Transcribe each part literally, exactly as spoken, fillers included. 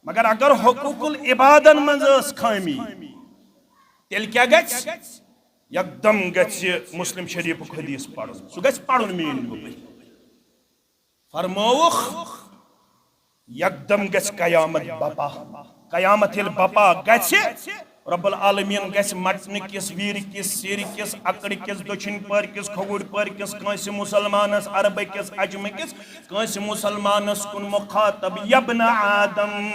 مگر اگر حقوق العبادن منٛز ٲس خٲمی، تیٚلہِ کیٛاہ گژھِ؟ یکدم گژھِ مسلم شریفُک حدیث پرُن، سُہ گژھِ پرُن میٲنۍ بُبٕے۔ فرمووُکھ، یکدم گژھِ قیامت بپا۔ قیامت ییٚلہِ بپا گژھِ، رب العالمین گژھِ مٹنہٕ کِس، ویٖرِ کِس، سیرِ کِس، اکڑِ کِس، دٔچھِنۍ پٲرۍ کِس، کھووُر پٲرۍ کِس، کٲنٛسہِ مسلمانس، عربہٕ کِس، عجمہٕ کِس، کٲنٛسہِ مسلمانس کُن مخاطب، "یا ابن آدم،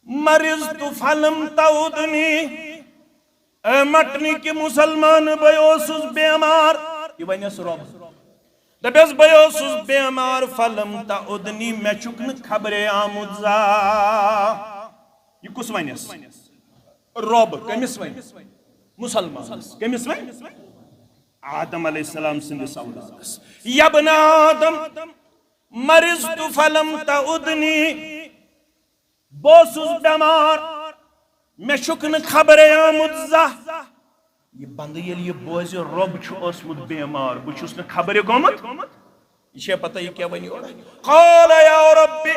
مرضت فلم تعدنی"، اے مٹنہٕ کہِ مسلمان، بہٕ اوسُس بیمار۔ یہِ ونٮ۪س رۄب۔ دپٮ۪س، "بہٕ اوسُس بیمار، فلم تعدنی، مےٚ چھُکھ نہٕ خبرے آمُت زانٛہہ۔" یہِ کُس ونٮ۪س؟ رۄب۔ کٔمِس ونہِ؟ مسلمانس۔ کٔمِس ونہِ؟ آدم علیہ السلام سٕنٛدِس اولادس۔ "یا ابن آدم، مرضت فلم تعدنی"، بہٕ اوسُس بیمار، مےٚ چھُکھ نہٕ خبرے آمُت زانٛہہ۔ یہِ بندٕ ییٚلہِ یہِ بوزِ، رۄب چھُ اوسمُت بیمار، بہٕ چھُس نہٕ خبرِ گوٚمُت۔ یہِ چھےٚ پتہ یہِ کیٛاہ ونہِ یورٕ؟ قال یا رب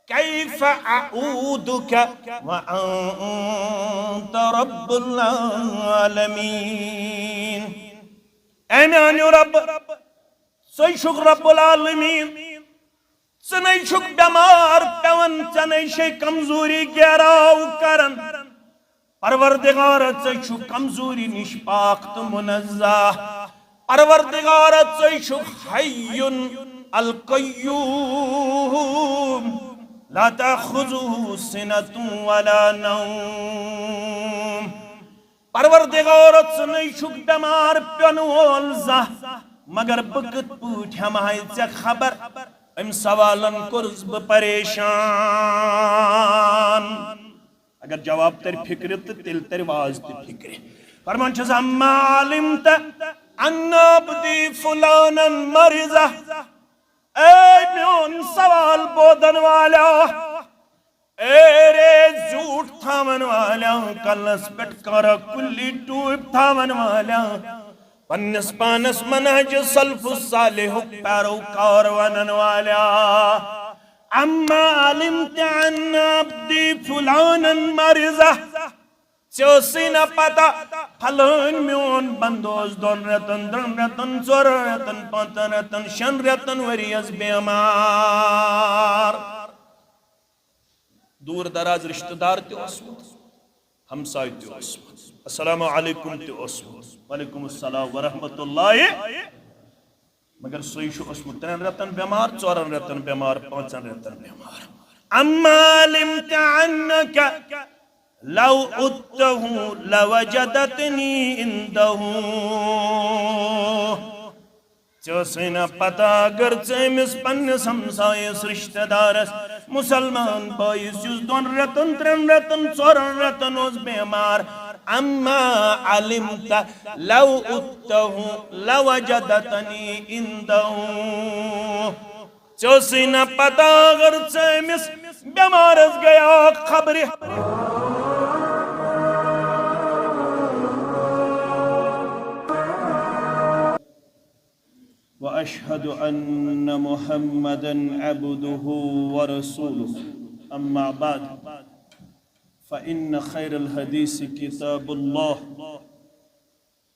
کیف اعودک وانت رب العالمین۔ اے میانیو رب، ژٕے چھُکھ رب العالمین، ژٕ نے چھُکھ بیمار پیوان، ژےٚ نے چھے کمزوری گیراو کران۔ پروردگار، ژٕے چھُکھ کمزوری نِش پاک تہٕ منزہ۔ پروردگار، ژٕے چھُکھ حی القیوم، لا تأخذه سنة ولا نوم۔ پروردگار، ژٕ نے چھُکھ بیمار پیوٚن وول زانٛہہ، مگر بہٕ کِتھ پٲٹھۍ ہٮ۪مہٕ ہاے ژےٚ خبر؟ أمۍ سوالن کوٚرُس بہٕ پریشان۔ اگر جواب ترِ فکرِ تہٕ تیٚلہِ ترِ واز تہِ فکرِ۔ فرمان چھُس، اما علمت ان عبدی فلانن مرضہ۔ اے میون سوال بوزن والیا، اے رے زیوٗٹھ تھاون والیا، کلس پٮ۪ٹھ کارا کُلی ٹوپۍ تھاون والیا، پننِس پانس منہج سلف صالحُک پیروکار ونن والیا، اما علمت ان عبدی فلانن مرضہ۔ ژےٚ ٲسٕے نہ پتہ، پھلٲنۍ میون بندٕ اوس دۄن رٮ۪تن، ترٛٮ۪ن رٮ۪تن، ژورن رٮ۪تن، پانٛژن رٮ۪تن، شٮ۪ن رٮ۪تن، ؤریس بیمار۔ دوٗر دراز رشتہٕ دار تہِ اوسمُت، ہمساے تہِ اوسمُت، السلام علیکم تہِ اوسمُت، وعلیکم السلام ورحمۃ اللہ۔ مگر سُے چھُ اوسمُت ترٛٮ۪ن رٮ۪تن بٮ۪مار، ژورن رٮ۪تن بٮ۪مار، پانٛژن رٮ۪تن بٮ۪مار۔ اما علمت انک لو عدته لوجدتنی عندہ۔ ژےٚ ٲسٕے نہ پتہ، اگر ژٕ أمِس پننِس ہمسایس، رشتہٕ دارس، مسلمان بٲیِس، یُس دۄن رٮ۪تن، ترٛٮ۪ن رٮ۪تن، ژورن رٮ۪تن اوس بیمار، اما علمت لو عدته لوجدتنی عندہ۔ ژےٚ ٲسٕے نہ پتہ، اگر ژٕ أمِس بٮ۪مارس گٔیاکھ خبرِ۔ وأشهد أن محمدا عبده ورسوله. أما بعد، فإن خير الحديث كتاب الله،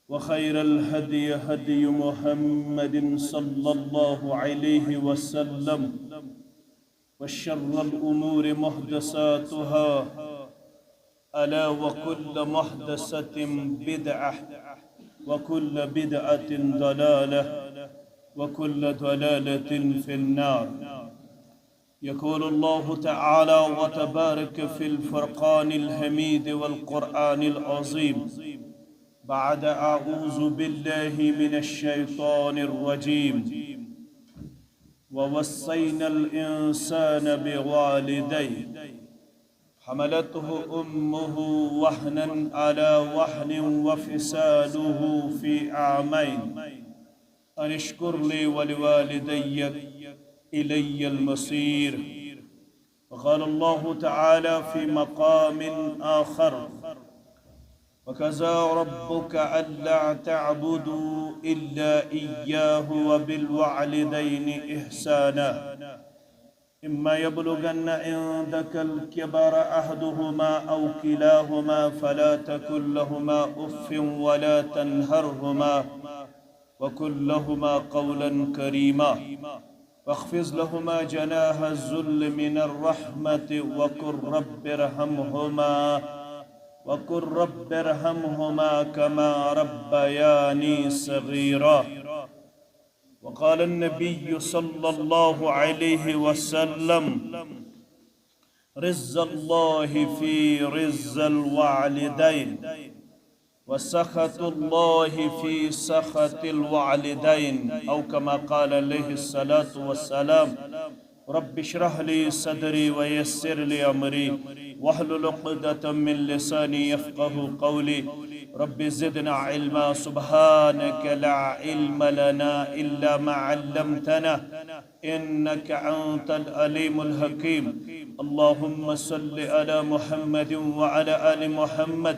وخير الهدي هدي محمد صلى الله عليه وسلم، وشر الأمور محدثاتها، ألا وكل محدثة بدعة، وكل بدعة ضلالة، وكل ضلالة في النار. يقول الله تعالى وتبارك في الفرقان الحميد والقرآن العظيم بعد أعوذ بالله من الشيطان الرجيم. ووصينا الإنسان بوالديه حملته أمه وهنا على وهن وفصاله في عامين أن اشكر لي ولوالديك إلي المصير. وقال الله تعالى في مقام آخر: وقضى ربك ألا تعبدوا إلا إياه وبالوالدين إحسانا. إما يبلغن عندك الكبر أحدهما أو كلاهما فلا تقل لهما أف ولا تنهرهما وقل لهما قولا كريما واخفض لهما جناح الذل من الرحمة وقل رب ارحمهما وقل رب ارحمهما كما ربياني صغيرا. وقال النبي صلى الله عليه وسلم: رضا الله في رضا الوالدين، وسخط الله في سخط الوالدين، أو كما قال عليه الصلاة والسلام. رب اشرح لي صدري ويسر لي أمري واحلل عقدة من لساني يفقه قولي. رب زدنا علما، سبحانك لا علم لنا إلا ما علمتنا إنك أنت العليم الحكيم. اللهم صل على محمد وعلى آل محمد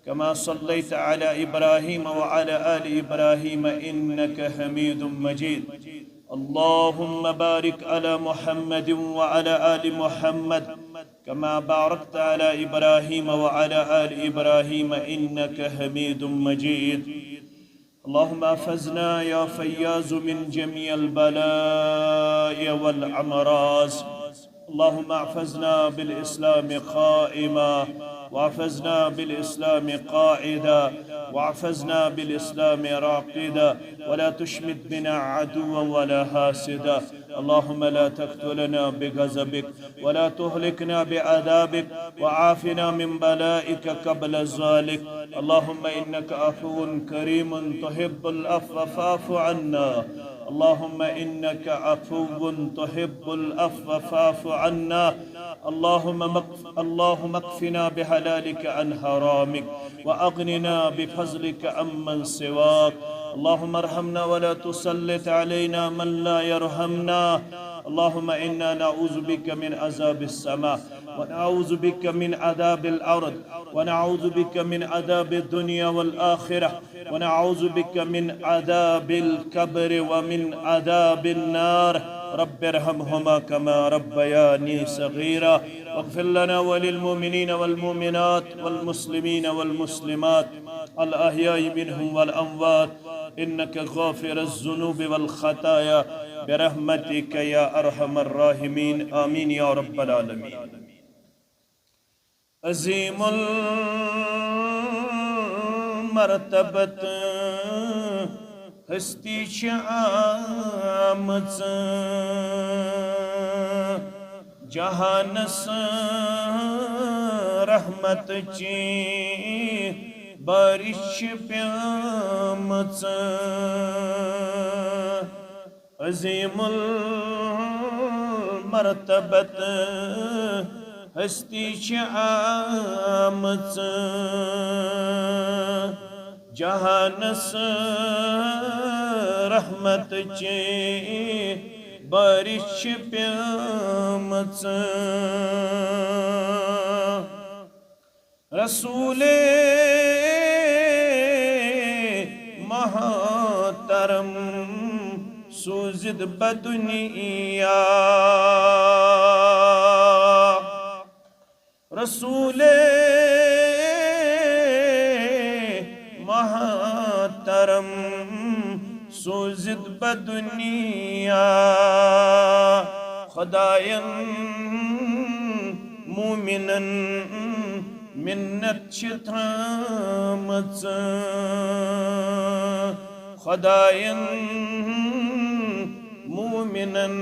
كما صليت على إبراهيم وعلى آل إبراهيم إنك حميد مجيد. اللهم بارك على محمد وعلى آل محمد كما باركت على إبراهيم وعلى آل إبراهيم إنك حميد مجيد. اللهم احفظنا يا فياض من جميع البلايا والأمراض. اللهم احفظنا بالإسلام قائما، واحفظنا بالإسلام قاعدا، واحفظنا بالإسلام راقدا، ولا تشمت بنا عدوا ولا حاسدا. اللهم لا تقتلنا بغضبك، ولا تهلكنا بعذابك، وعافنا من بلائك قبل ذلك. اللهم إنك عفو كريم تحب العفو فاعف عنا. اللهم إنك عفو تحب العفو فاعف عنا. اللهم مكف-، اللهم اكفنا بحلالك عن حرامك، وأغننا بفضلك عمن سواك. اللهم ارحمنا ولا تسلط علينا من لا يرحمنا. اللهم إنا نعوذ بك من عذاب السماء، ونعوذ بك من عذاب الأرض، ونعوذ بك من عذاب الدنيا والآخرة، ونعوذ بك من عذاب القبر ومن عذاب النار. رب ارحمهما كما ربياني صغيرا. واغفر لنا وللمؤمنين والمؤمنات والمسلمين والمسلمات الأحياء منهم والأموات إنك غافر الذنوب والخطايا برحمتك يا أرحم الراحمين. آمين يا رب العالمين. عظیم المرتبت ہستی چھِ آمٕژ جہانس رحمت چی بارش چھِ پیمٕژ۔ عظیم المرتبت ہستی چھِ آمٕژ جہانس رحمت چی بارش چھِ پیمٕژ۔ رسول محترم سوٗزِتھ بدنیا۔ رسول محترم سوٗزِتھ بدنیا۔ خداین مومنن منت چھِ تھٲمٕژ۔ خداین مومنن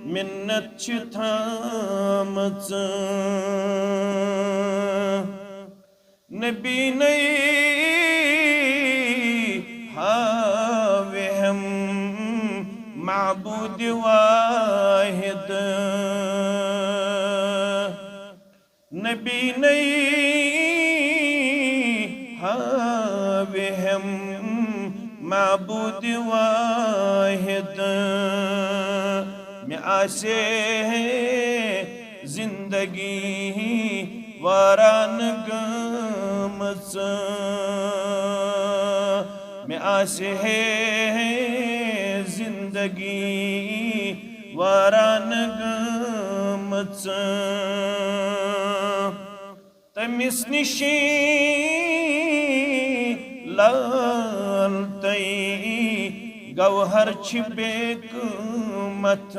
منت چھِ تھٲمٕژ۔ نبی نَے ہاوِہم معبود واحد۔ نبی نَے ہاوِہم معبود واحد۔ مےٚ آسہِ ہے زندگی واران گٔمٕژ۔ مےٚ آسہِ ہے زندگی واران گٔمٕژ۔ تٔمِس نِشی لال تئی گوہر چھِ بے قۭمت۔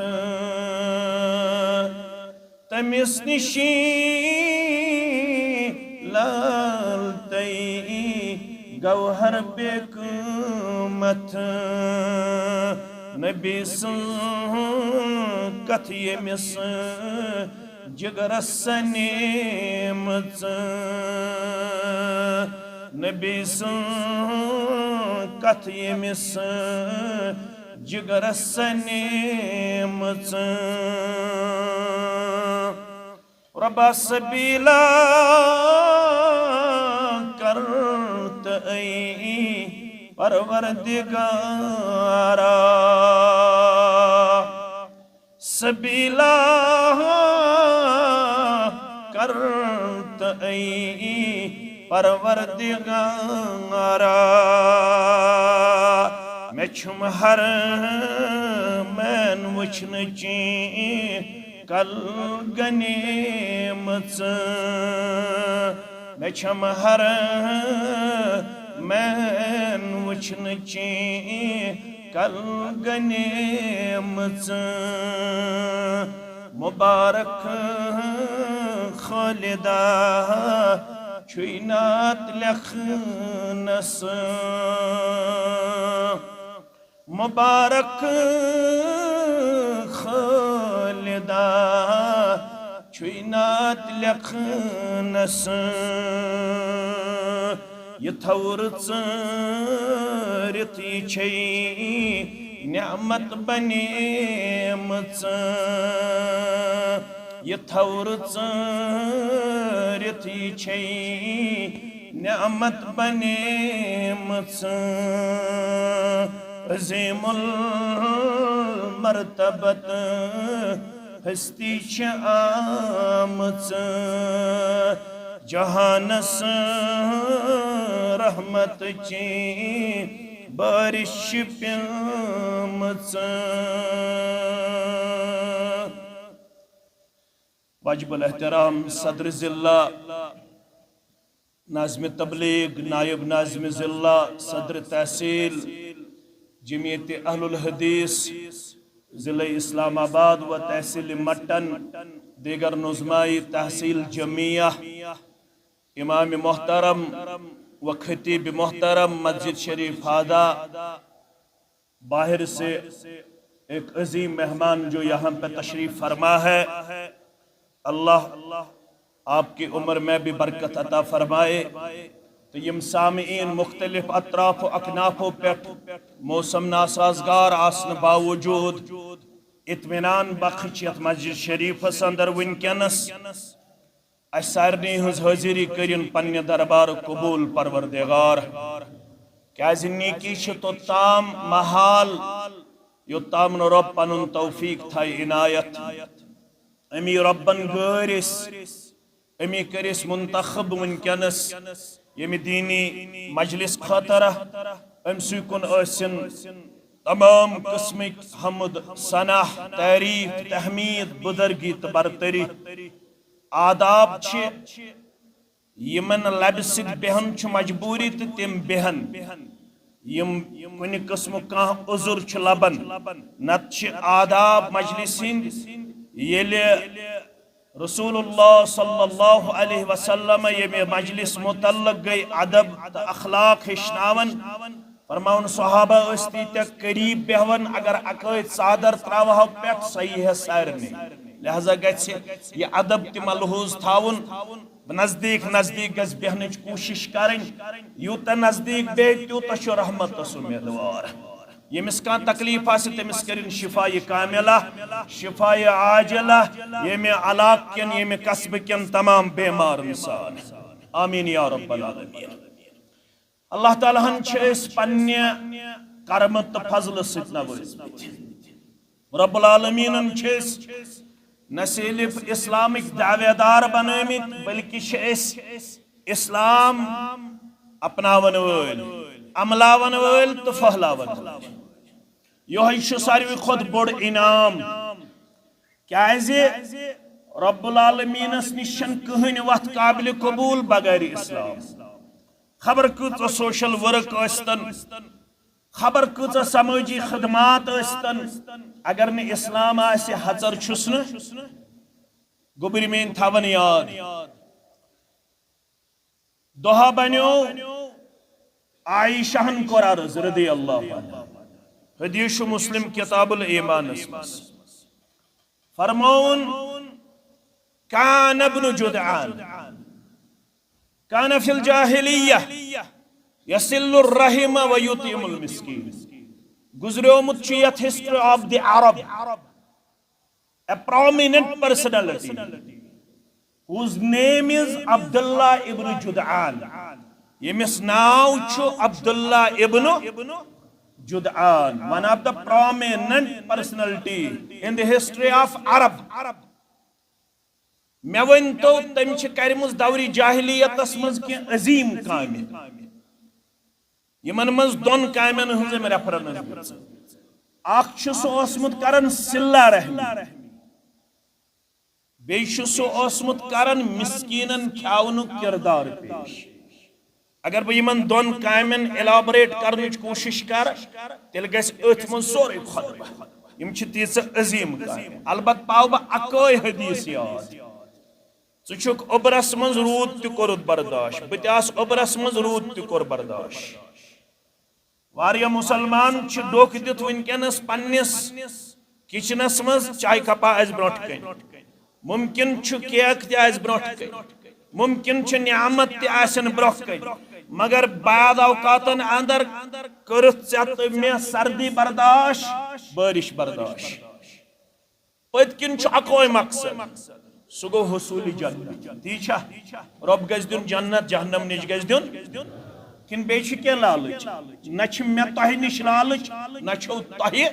تٔمِس نِشی لال تئی گوہر بے قۭمت۔ نبی سٕنٛز کتھ ییٚمِس جگرس سنیمٕژ۔ نبی سٕنٛز کتھ ییٚمِس جگرس سنیمٕژ۔ ربا سبیلا کر تئی پروردگارا۔ سبیلا کر تئی پروردگارا۔ مےٚ چھُم ہر مین وٕچھنہٕ چی کل گنیمٕژ۔ مےٚ چھم ہر مین وٕچھنہٕ چی کل گنیمٕژ۔ مبارک خالدہ چھُے نعت لیکھنس۔ مبارک خالدہ چھُے نعت لیکھنس۔ یہِ تھوٚو رٕژٲرِتھ یہِ چھے نعمت بنیمٕژ۔ یہِ تھوٚو رٕژٲرِتھ یہِ چھے نعمت بنیمٕژ۔ عظیم المرتبت ہستی چھِ آمٕژ۔ جہانس رحمت چی بارش چھِ پیمٕژ۔ واجب الاحترام صدر ضلع، ناظم تبلیغ، نائب ناظم ضلع، صدر تحصیل، جمعیت اہل الحدیث، ضلع اسلام آباد و تحصیل مٹن، دیگر نظمائی تحصیل جمعیہ، امام محترم و خطیب محترم مسجد شریف ہادہ، باہر سے ایک عظیم مہمان جو یہاں پہ تشریف فرما ہے، اللہ آپ کی عمر میں بھی برکت عطا فرمائے۔ تو یم سامعین مختلف اطراف و اکنافو پہ موسم ناسازگار آسن باوجود اطمینان بخش یتھ مسجد شریفس اندر ونکینس اسہِ سارنٕے ہٕنٛز حٲضری کٔرِن پننہِ دربار قبول پروردگار۔ کیازِ نیکی چھِ توٚتام محال، یوٚتام نہٕ رۄب پنُن توفیق تھایہِ عنایت۔ امی رۄبن گٲرۍ أسۍ، امی کٔرۍ أسۍ منتخب وٕنکیٚنس ییٚمہِ دینی مجلس خٲطرٕ۔ أمۍ سٕے کُن ٲسِن تمام قٕسمٕکۍ حمد، ثنا، تعریف، تحمید، بزرگی تہٕ برتری۔ آداب چھِ، یِمن لبہِ سۭتۍ بیہن چھُ مجبوری تہٕ تِم بیہن، یِم کُنہِ قٕسمُک کانٛہہ عذر چھُ لبن، نتہٕ چھِ آداب مجلس ہٕنٛدۍ۔ ییٚلہِ رسول اللہ صلی اللہ علیہ وسلم ییٚمہِ مجلس متعلق گٔے ادب تہٕ اخلاق ہیٚچھناون، فرماوُن، صحابہ ٲسۍ تیٖتیٛاہ قریب بیہوان، اگر اکٲے ژادر تراوہو پٮ۪ٹھ، سۄ یی ہے سارنٕے۔ لہذا گژھِ یہِ ادب تہِ ملحوظ تھاوُن، نزدیک نزدیک گژھِ بیہنٕچ کوٗشش کرٕنۍ۔ یوٗتاہ نزدیک بیہہِ، تیوٗتاہ چھُ رحمتس امیدوار۔ ییٚمِس کانٛہہ تکلیف آسہِ، تٔمِس کٔرِن شفا یہِ کاملہ، شفا یہِ عاجلہ، ییٚمہِ علاقہٕ کٮ۪ن، ییٚمہِ قصبہٕ کٮ۪ن تمام بیمار انسان۔ آمین یا رب العالمین۔ اللہ تعالیٰ ہن چھِ أسۍ پننہِ کرمہٕ تہٕ فضلہٕ سۭتۍ نوٲزمٕتۍ۔ رب العالمینن چھِ أسۍ نہ صرف اسلامٕکۍ دعوے دار بنٲومٕتۍ، بلکہِ چھِ أسۍ اسلام اپناون وٲلۍ، عملاون وٲلۍ تہٕ پھٔہلاون وٲلۍ۔ یہوے چھُ ساروی کھۄتہٕ بوٚڑ انعام۔ کیازِ رب العالمینس نِش چھنہٕ کٕہٕنۍ وتھ قابل قبول بغیر اسلام۔ خبر کۭژاہ سوشل ورک ٲسۍتن، خبر کۭژاہ سمٲجی خدمات ٲسۍتن، اگر نہٕ اسلام آسہِ، ہژر چھُس نہٕ۔ گوٚبرۍ میٲنۍ تھاوان یاد، دۄہا بنیو عائشہ ہن قرآن رضی اللہ عنہا۔ حدیث چھُ مسلم کتاب الایمانس منٛز۔ فرماوُن، کان ابن جدعان کان فی الجاہلیہ یصل الرحم و یطعم المسکین۔ گزریومُت چھُ یتھ history of the Arab a prominent personality whose name is Abdullah ابن جدعان۔ ییٚمِس ناو چھُ عبداللہ ابن جدعان، one of the prominent personality in the history of عرب۔ مےٚ ؤنۍ تو، تٔمۍ چھِ کَرِمٕژ دورِ جاہلیتس منٛز کینٛہہ عظیٖم کامہِ۔ یِمن منٛز دۄن کامٮ۪ن ہٕنٛز أمۍ ریفرنس دِژ۔ اکھ چھُ سُہ اوسمُت کران صلہ رحمی، بیٚیہِ چھُ سُہ اوسمُت کران مسکیٖنن کھیاونُک کردار پیش۔ اگر بہٕ یِمن دۄن کامٮ۪ن elaborate کرنٕچ کوٗشِش کرٕ، تیٚلہِ گژھِ أتھۍ منٛز سورُے خۄطبہٕ۔ یِم چھِ تیٖژٕ عظیٖم کامہِ۔ البتہٕ پاو بہٕ اکٲے حدیث یاد۔ ژٕ چھُکھ اوٚبرس منٛز روٗد تہِ کوٚرُتھ برداش، بہٕ تہِ آس اوٚبرس منٛز روٗد تہِ کوٚر برداش۔ واریاہ مسلمان چھِ ڈوکھ دِتھ وٕنکیٚنس پننِس کچنس منٛز چاے کپا آسہِ برونٛٹھ کنہِ، ممکن چھُ کیک تہِ آسہِ برونٛٹھ کنہِ، ممکن چھِ نعمت تہِ آسن برونٛہہ کنہِ، مگر بعض اوقاتن اندر کٔرٕتھ ژےٚ تہٕ مےٚ سردی برداش، بٲرِش برداش۔ پٔتۍ کِنۍ چھُ اکوے مقصد، سُہ گوٚو حصوٗلِ جنت۔ تی چھا؟ رۄب گژھِ دیُن جنت، جہنم نِش گژھِ دیُن۔ کِنہٕ بیٚیہِ چھِ کینٛہہ لالٕچ؟ نہ چھِ مےٚ تۄہہِ نِش لالٕچ، نہ چھو تۄہہِ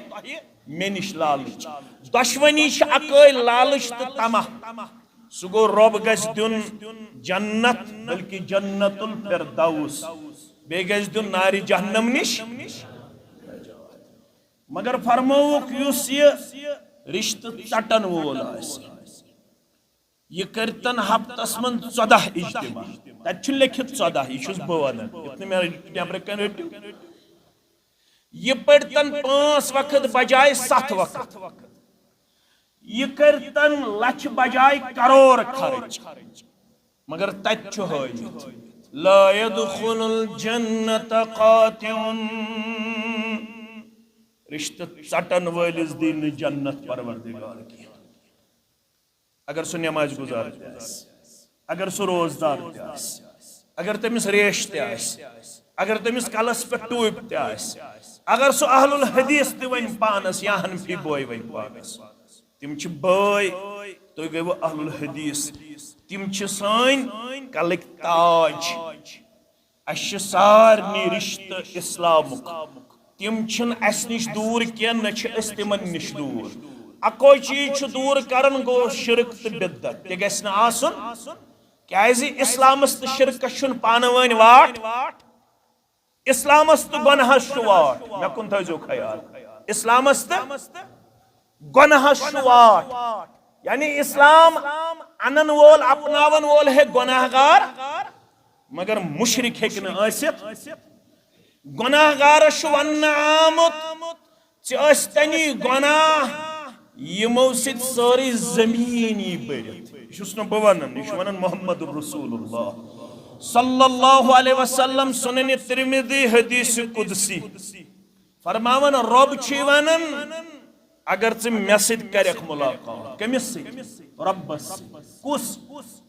مےٚ نِش لالٕچ۔ دۄشوٕنی چھِ اکٲے لالٕچ تہٕ طمع۔ سُہ گوٚو رۄب گژھِ دیُن جنت، بلکہِ جنت الفردوس، بیٚیہِ گژھِ دیُن نارِ جہنم نِش۔ مگر فرمووُکھ، یُس یہِ رشتہٕ ژٹن وول آسہِ، یہِ کٔرتن ہفتس منٛز ژۄداہ اجتماع۔ تتہِ چھُ لیکھِتھ ژۄداہ، یہِ چھُس بہٕ ونان، یُتھ نہٕ مےٚ نیبرٕ کنہِ رٔٹِو۔ یہِ پٔرتن پانٛژھ وقت بجایہِ ستھ وقت۔ یہِ کٔرتن لچھ بجایہِ کرور خرچ۔ مگر تتہِ چھُ ہٲوِتھ، لا يدخل الجنة قاطع۔ رشتہٕ ژٹن وٲلِس دی نہٕ جنت پروردگار کینٛہہ۔ اگر سُہ نماز گزار تہِ آسہِ، اگر سُہ روزدار تہِ آسہِ، اگر تٔمِس ریش تہِ آسہِ، اگر تٔمِس کلس پٮ۪ٹھ ٹوٗپۍ تہِ آسہِ، اگر سُہ اہل الحدیث تہِ ونہِ پانس یا حنفی بوے ونہِ پانس، تِم چھِ بٲے، تُہۍ گٔیوٕ اہل الحدیث۔ تِم چھِ سٲنۍ کلٕکۍ تاج۔ اَسہِ چھِ سارنٕے رِشتہٕ اِسلامُک۔ تِم چھِنہٕ اَسہِ نِش دوٗر کینٛہہ، نہ چھِ أسۍ تِمن نِش دوٗر۔ اَکوے چیٖز چھُ دوٗر کران، گوٚو شرک تہٕ بدعت۔ تہِ گژھِ نہٕ آسُن، کیازِ اِسلامس تہٕ شرکس چھُنہٕ پانہٕ وٲنۍ واٹھ۔ اسلامس تہٕ گۄناہس چھُ واٹھ، مےٚ کُن تھٲیزیو خیال۔ اسلامس تہٕ گۄناہس چھُ واٹھ۔ یعنی اسلام انن وول، اپناون وول ہے گۄناہگار، مگر مشرک ہیٚکہِ نہٕ ٲسِتھ۔ گۄناہگارس چھُ وننہٕ آمُت، ژےٚ ٲسۍ تنی گۄناہ، یِمو سۭتۍ سٲرٕے زمیٖن یی بٔرِتھ۔ یہِ چھُس نہٕ بہٕ ونان، یہِ چھُ ونان محمد رسول اللہ صلی اللہ علیہ وسلم، سنن ترمذی، حدیث قدسی۔ فرماوان، رۄب چھُے ونان، اگر ژٕ مےٚ سۭتۍ کرکھ ملاقات۔ کٔمِس سۭتۍ؟ رۄبس سۭتۍ۔ کُس؟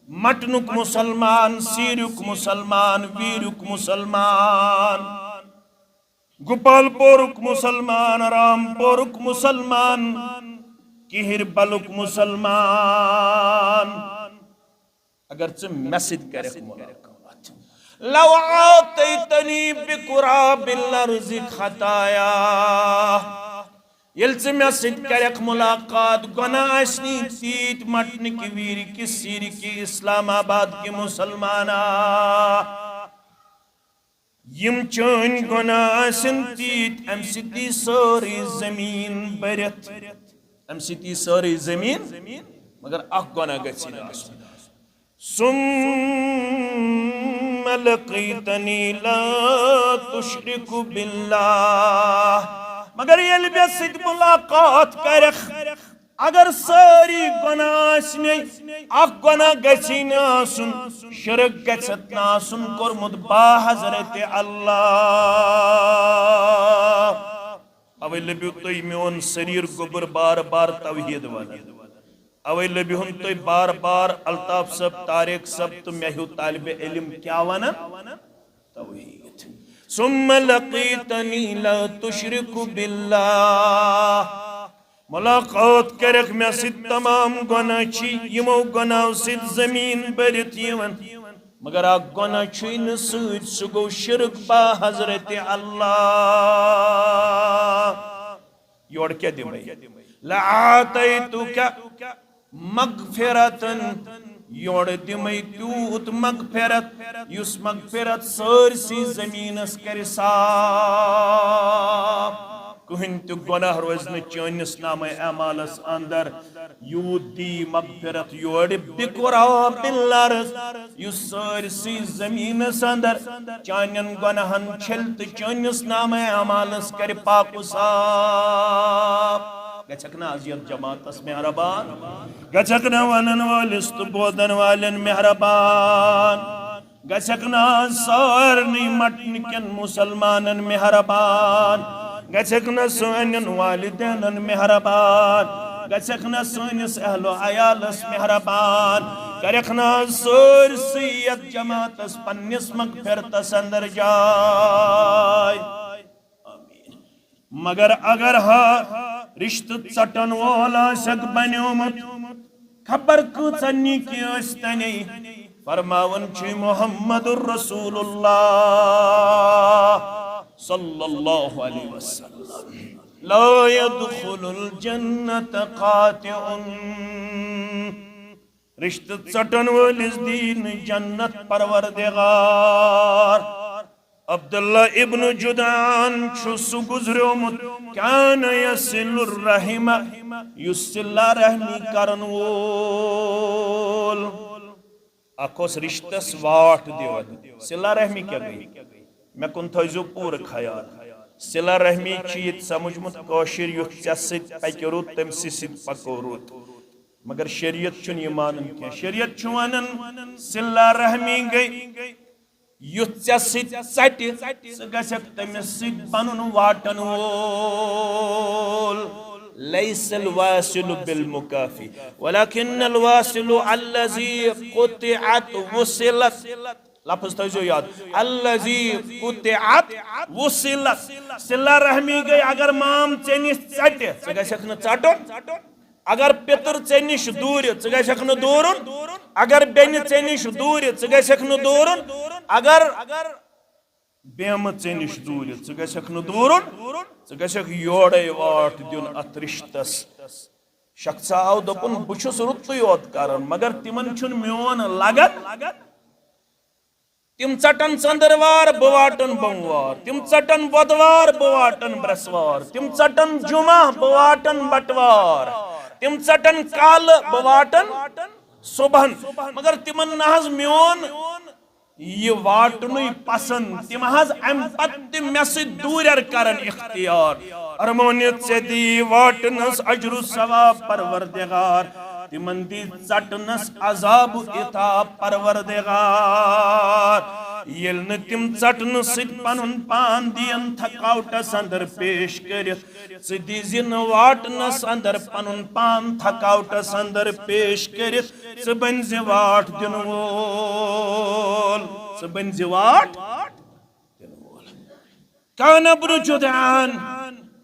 مٹنُک مسلمان، سیٖریُک مسلمان، ویٖریُک مسلمان، گوپال پورُک مسلمان، رام پورُک مسلمان، کہر بلُک مسلمان۔ اگر ژٕ مےٚ سۭتۍ کرکھ ملاقات، لو آتیتنی بقراب الارض خطایا، ییٚلہِ ژٕ مےٚ سۭتۍ کرکھ ملاقات، گۄناہ آسنی تیٖتۍ مٹنٕکۍ، ویٖرِکۍ، سیٖرِکۍ، اسلام آباد کہِ مسلمانا۔ یِم چٲنۍ گۄناہ آسن تیٖتۍ، امہِ سۭتۍ دی سٲرٕے زمیٖن بٔرِتھ۔ امہِ سۭتۍ یی سٲرٕے زٔمیٖن، مگر اکھ گۄناہ گژھِ نہٕ آسُن۔ ثم لقيتني لا تشرك بالله۔ مگر ییٚلہِ مےٚ سۭتۍ ملاقات کرکھ، اگر سٲری گۄناہ ٲسۍ مےٚ، اکھ گۄناہ گژھی نہٕ آسُن، شرک گژھتھ نہٕ آسُن کوٚرمُت با حضرت اللہ۔ اوے لٔبِو تُہۍ میون سریر گوٚبُر بار بار توحید ونان۔ اوے لٔبِہُن تُہۍ بار بار الطاف صٲب، طارق صٲب تہٕ مےٚ ہیوٗ طالب علم کیٛاہ ونان؟ توحید۔ ثم لقيتني لا تشرك بالله۔ ملاقات کرکھ مےٚ سۭتۍ، تمام گۄناہ چھی یِمو گۄناہو سۭتۍ زٔمیٖن بٔرِتھ یِوان، مگر اکھ گۄناہ چھُے نہٕ سۭتۍ، سُہ گوٚو شرک با حضرت اللہ۔ یورٕ کیٛاہ دِمے؟ لآتيتك مغفرة، یورٕ دِمے تیوٗت مغفرت، یُس مغفرت سٲرسٕے زٔمیٖنس کرِ صاف۔ کٕہٕنۍ تہِ گۄناہ روزِ نہٕ چٲنِس نامہ اعمالس اندر۔ یوٗت دی مغفرت یورٕ بقراب الارض، یُس سٲرسٕے زٔمیٖنس اندر چانٮ۪ن گۄناہن چھلہِ تہٕ چٲنِس نامہ اعمالس کرِ پاک و صاف۔ گژھکھ نہ از یتھ جماعتس مہربان؟ گژھکھ نہ ونن وٲلِس تہٕ بوزن والٮ۪ن مہربان؟ گژھکھ نہ از سارنٕے مٹنہٕ کٮ۪ن مسلمانن مہربان؟ گژھکھ نہ سانٮ۪ن والدینن مہربان؟ گژھکھ نہ سٲنِس اہل و عیالس مہربان؟ کرکھ نہ از سٲرسٕے یتھ جماعتس پننِس مغفرتس اندر جاے؟ آمین۔ مگر اگر ہا رشتہٕ ژٹن وول آسکھ بنیومُت، خبر کۭژاہ نیکی ٲسۍ تنے۔ فرماوان چھُ محمد رسول اللہ صلی اللہ علیہ وسلم، لا يدخل الجنة قاطع۔ رشتہٕ ژٹن وٲلِس دی نہٕ جنت پروردگار۔ عبداللہ ابن جدعان چھُ سُہ گُزریومُت، كان يصل الرحم، یُس صلہ رحمی کرن وول۔ اکھ اوس رشتس واٹھ دِوان۔ صلہ رحمی کیٛاہ گٔے؟ مےٚ کُن تھٲیزیو پوٗرٕ خیال۔ صلہ رحمی چھِ ییٚتہِ سمجھمُت کٲشِر، یُتھ ژےٚ سۭتۍ پکہِ رُت، تٔمۍ سٕے سۭتۍ پکو رُت۔ مگر شریعت چھُنہٕ یہِ مانان کینٛہہ۔ شریعت چھُ ونان، صلہ رحمی گٔے یُتھ ژےٚ سۭتۍ ژٹہِ، ژٕ گژھکھ تٔمِس سۭتۍ بنُن واٹن وول۔ ليس الواصل بالمكافي، ولكن الواصل الذي قطعت وصلت۔ لفظ تھٲیزیو یاد، الذي قطعت وصلت۔ صلہ رحمی گٔے، اگر مام ژےٚ نِش ژٹہِ، ژٕ گژھکھ نہٕ ژٹُن۔ اگر پِتُر ژےٚ نِش دوٗرِ، ژٕ گژھکھ نہٕ دوٗرُن۔ اگر بیٚنہِ ژےٚ نِش دوٗرِ، ژٕ گژھکھ نہٕ دوٗرُن۔ اگر بیمہٕ ژےٚ نِش دوٗرِ، ژٕ گژھکھ نہٕ دوٗرُن۔ ژٕ گژھکھ یورَے واٹھ دیُن اَتھ رِشتَس۔ شخصا آو دوٚپُن، "بہٕ چھُس رُتُے یوت کران، مگر تِمن چھُنہٕ میون لگان۔" تِم ژٹن ژٔنٛدٕروار، بہٕ واٹن بوموار۔ تِم ژٹن بۄدوار، بہٕ واٹن برٛٮ۪سوار۔ تِم ژٹن جمعہ، بہٕ واٹن بٹوار۔ تِم ژٹن کالہٕ، بہٕ واٹن صبحن۔ مگر تِمن نہ حظ میون یہِ واٹنُے پسند۔ تِم حظ امہِ پتہٕ تہِ مےٚ سۭتۍ دوٗرٮ۪ر کرن اختیار۔ ارمونہِ ژےٚ دی واٹنس اجر و ثواب پروردگار۔ تِمن دی ژٹنس عذاب و عتاب پروردگار۔ ییٚلہِ نہٕ تِم ژٹنہٕ سۭتۍ پنُن پان دِین تھکاوٹس اندر پیش کٔرِتھ، ژٕ دیٖزِ نہٕ واٹنس اندر پنُن پان تھکاوٹس اندر پیش کٔرِتھ۔ ژٕ بنزِ واٹھ دِنہٕ وول۔ ژٕ بنزِ واٹھ دِنہٕ وول۔ كان ابن جدعان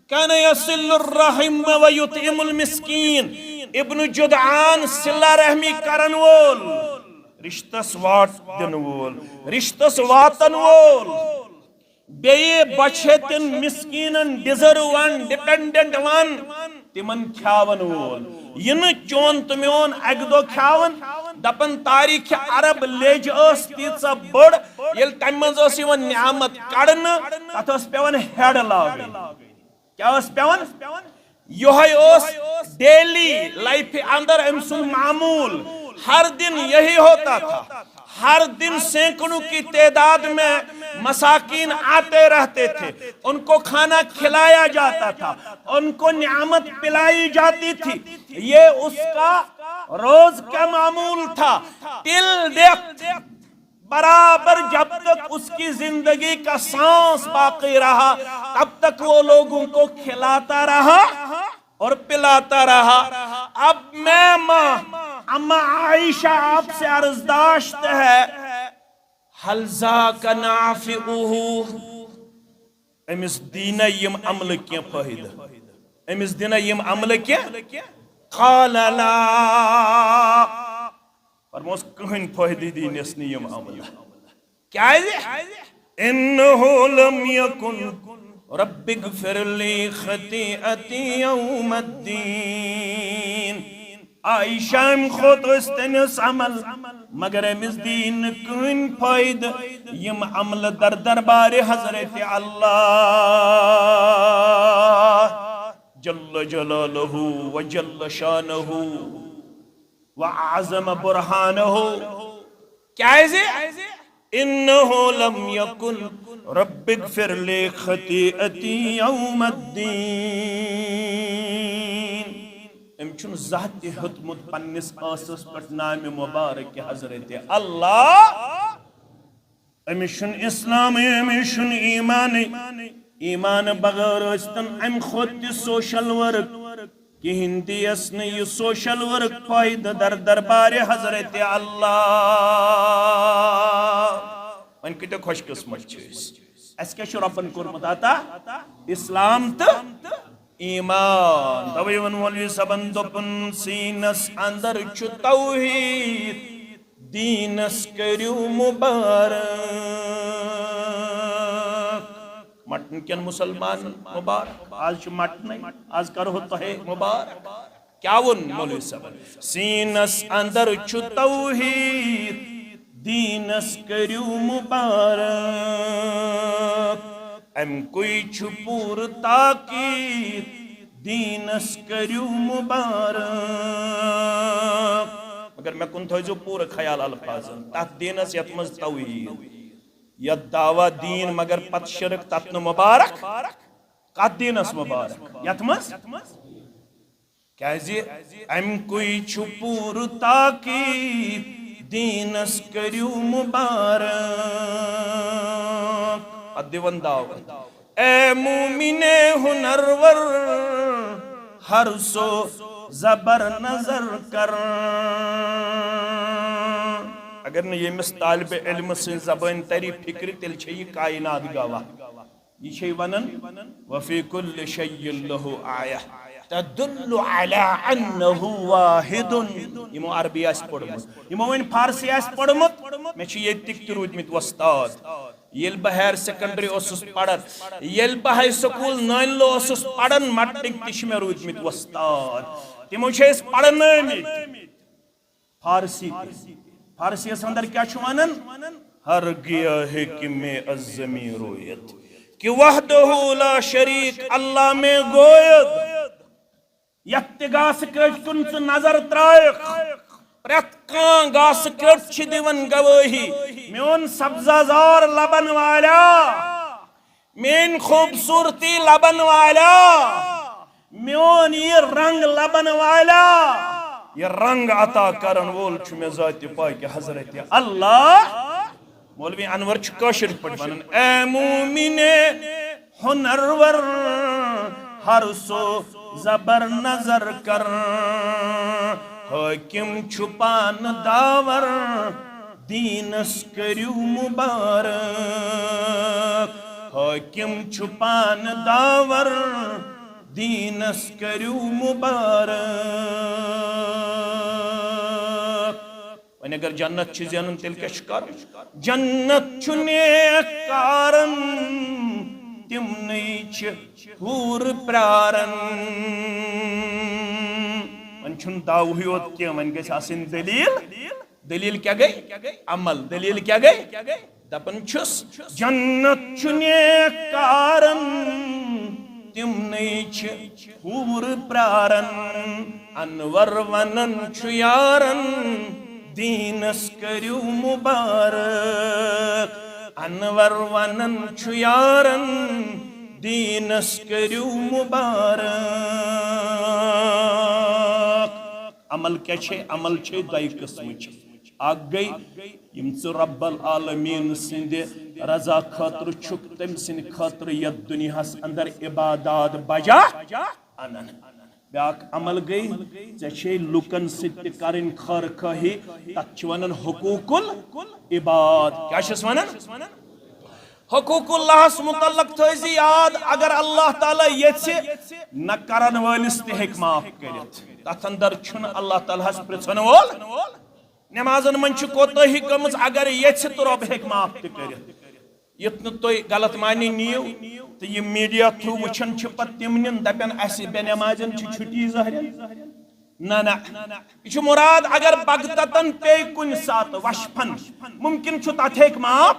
كان يصل الرحم ويطعم المسكين۔ ابن جدعان صلہ رحمی کرن وول، رشتس واٹھ دِنہٕ وول، رشتس واتن وول، بیٚیہِ بۄچھِ ہیٚتٮ۪ن مسکیٖنن، ڈیزرو ون، ڈیپینڈنٹ ون، تِمن کھیاون وول۔ یہِ نہٕ چون تہٕ میون اکہِ دۄہ کھیاون۔ دپان تاریخ عرب لیج ٲس تیٖژاہ بٔڑ، ییٚلہِ تمہِ منٛز ٲس یِوان نعمت کڑنہٕ، تتھ ٲس پٮ۪وان ہیڈ لاگٕنۍ۔ کیٛاہ ٲس پٮ۪وان؟ یہے اوس ڈیلی لائف اندر أمۍ سُنٛد معمول۔ ہر دن یہی ہوتا تھا۔ ہر دن سینکڑوں کی تعداد میں مساکین آتے رہتے تھے، ان کو کھانا کھلایا جاتا تھا، ان کو نعمت پلائی جاتی تھی۔ یہ اس کا روز کا معمول تھا۔ ٹل ڈیتھ، برابر جب تک اس کی زندگی کا سانس باقی رہا، تب تک وہ لوگوں کو کھلاتا رہا اور پلاتا رہا۔ اب میں ماں، اما عائشہ آپ سے عرضداشت ہے، هل ذاق نافعه؟ أمِس دی نہ یِم عملہٕ کینٛہہ فٲیدٕ؟ أمِس دی نہ یِم عملہٕ کینٛہہ؟ قال لا۔ فرموس، کٕہٕنۍ فٲیدٕ دی نس نہٕ یِم عملہٕ۔ کیازِ؟ انه لم یکن رب اغفر لی خطیئتی یوم الدین۔ عائشہ أمۍ کھوٚت ٲسۍ تٔمِس عمل، مگر أمِس دی نہٕ کٕہٕنۍ فٲیدٕ۔ یِم عملہٕ در دربارِ حضرت اللہ جل جلالہ و جل شانہ و اعظم برہانہ۔ کیازِ؟ انه لم یکن رب اغفر لی خطیئتی یوم الدین۔ أمۍ چھُنہٕ زانٛہہ تہِ ہیوٚتمُت پننِس ٲسس پٮ۪ٹھ نامِ مبارک حضرت اللہ۔ أمِس چھُنہٕ اسلامٕے، أمِس چھُنہٕ ایمانٕے۔ ایمان بغٲر ٲسۍتن امہِ کھۄتہٕ تہِ سوشل ورک۔ کِہیٖنۍ تہِ یَس نہٕ یہِ سوشل ورک فٲیدٕ در دربارِ حضرت اللہ۔ وۄنۍ کۭتیٛاہ خۄش قٕسمت چھِ أسۍ۔ اَسہِ کیٛاہ چھُ رۄبن کوٚرمُت عطا؟ اسلام تہٕ ایمان۔ توے ووٚن مولوی صٲبن، دوٚپُن، سیٖنس اندر چھُ توحید، دیٖنس کٔرِو مبارک۔ مٹن کٮ۪ن مسلمانن مبارک، آز چھُ مٹنٕے، آز کرہو تۄہے مبارک۔ کیٛاہ ووٚن مولوی صٲبن؟ سیٖنس اندر چھُ توحید، دیٖنس کٔرِو مبارک۔ امہِ کُے چھُ پوٗرٕ تاکید، دیٖنس کٔرِو مبارک۔ مگر مےٚ کُن تھٲیزیو پوٗرٕ خیال الفاظن، تتھ دیٖنس یتھ منٛز توحید، یتھ دعویٰ دیٖن مگر پتہٕ شرک، تتھ نہٕ مبارک۔ کتھ دیٖنس مبارک؟ یتھ منٛز کیازِ امہِ کُے چھُ پوٗرٕ تاکید، دیٖنس کٔرِو مبارک۔ پتہٕ دِوان دعوت، اے مومِنِ ہُنرور، ہر سو زبر نظر کر۔ اگر نہٕ ییٚمِس طالبِ علمہٕ سٕنٛز زبٲنۍ تری فِکرِ، تیٚلہِ چھےٚ یہِ کائنات گواہ۔ یہِ چھے ونان، وفی کل شیء لہ آیہ تدل علی انہ واحد۔ یِمو عربی آسہِ پوٚرمُت، یِمو وۄنۍ فارسی آسہِ پوٚرمُت، مےٚ چھِ ییٚتِکۍ تہِ روٗدمٕتۍ وۄستاد۔ ییٚلہِ بہٕ ہایر سیکنڈری اوسُس پران، ییٚلہِ بہٕ ہاے سکول نٲنۍ لو اوسُس پران، مٹنٕکۍ تہِ چھِ مےٚ روٗدمٕتۍ وۄستاد۔ تِمو چھِ أسۍ پرنٲومٕتۍ۔ فارسی تہِ۔ فارسی یس اندر کیا چھُ ونان؟ ہر گیا ہے کہ میں از زمین رویت، کہ وحدہ لا شریک اللہ میں گوید۔ یتھ تہِ گاسہٕ کٔٹۍ کُن ژٕ نظر ترٲیکھ، پرٛٮ۪تھ کانٛہہ گاسہٕ کٔٹ چھِ دِوان گوٲہی، میون سبزہ زار لبن والا، میٲنۍ خوٗبصوٗرتی لبن والا، میون یہِ رنگ لبن والا، یہِ رنگ عطا کرن وول چھُ مےٚ ذاتِ پاکِ حضرت اللہ۔ مولوی انور چھُ کٲشِر پٲٹھۍ ونان، اے مومِنِ ہُنرور، ہر سو زبر نظر کر، حٲکِم چھُ پانہٕ داور، دیٖنس کٔرِو مبارک۔ حٲکِم چھُ پانہٕ داور، دیٖنس کٔرِو مبارک۔ وۄنۍ اگر جنت چھِ زینُن، تیٚلہِ کیٛاہ چھُ کرُن؟ جنت چھُ نیک کارن، تِمنٕے چھِ حوٗر پرارن۔ وۄنۍ چھُنہٕ دعوٕے یوت کینٛہہ، وۄنۍ گژھِ آسٕنۍ دٔلیٖل۔ دٔلیٖل کیٛاہ گٔے؟ عمل۔ دٔلیٖل کیٛاہ گٔے؟ دپان چھُس، جنت چھُ نیک کارن، تِمنٕے چھِ حوٗر پراران۔ انور ونان چھُ یارن، دیٖنس کٔرِو مُبارک۔ انور ونان چھُ یارن، دیٖنس کٔرِو مُبارک۔ عمل کیٛاہ چھے؟ عمل چھے دۄیہِ قٕسمٕچ۔ اکھ گٔے یِم ژٕ رب العالمین سٕنٛدِ رضا خٲطرٕ چھُکھ، تٔمۍ سٕنٛدِ خٲطرٕ یتھ دُنیاہس اندر عبادات بجا انان۔ بیاکھ عمل گٔے، ژےٚ چھے لُکن سۭتۍ تہِ کرٕنۍ خٲر خٲہی، تتھ چھِ ونان حقوق العباد۔ کیٛاہ چھِس ونان؟ حقوق اللہس متعلق تھٲیزِ یاد، اگر اللہ تعالیٰ یژھِ، نہ کرن وٲلِس تہِ ہیٚکہِ معاف کٔرِتھ۔ تتھ اندر چھُنہٕ اللہ تعالیٰ ہس پرژھن وول۔ نمازن منٛز چھِ کوتٲہی گٔمٕژ، اگر یژھِ تہٕ رۄب ہیٚکہِ معاف تہِ کٔرِتھ۔ یُتھ نہٕ تُہۍ غلط معنی نِیِو تہٕ یہِ میڈیا تھرو وٕچھان چھِ پتہٕ تِم نِن دپن اسہِ بے نمازن چھِ چھُٹی ظٲہرن۔ نہ نہ، یہِ چھُ مراد اگر بغتتن پیٚیہِ کُنہِ ساتہٕ وشفن، ممکن چھُ تتھ ہیٚکہِ معاف۔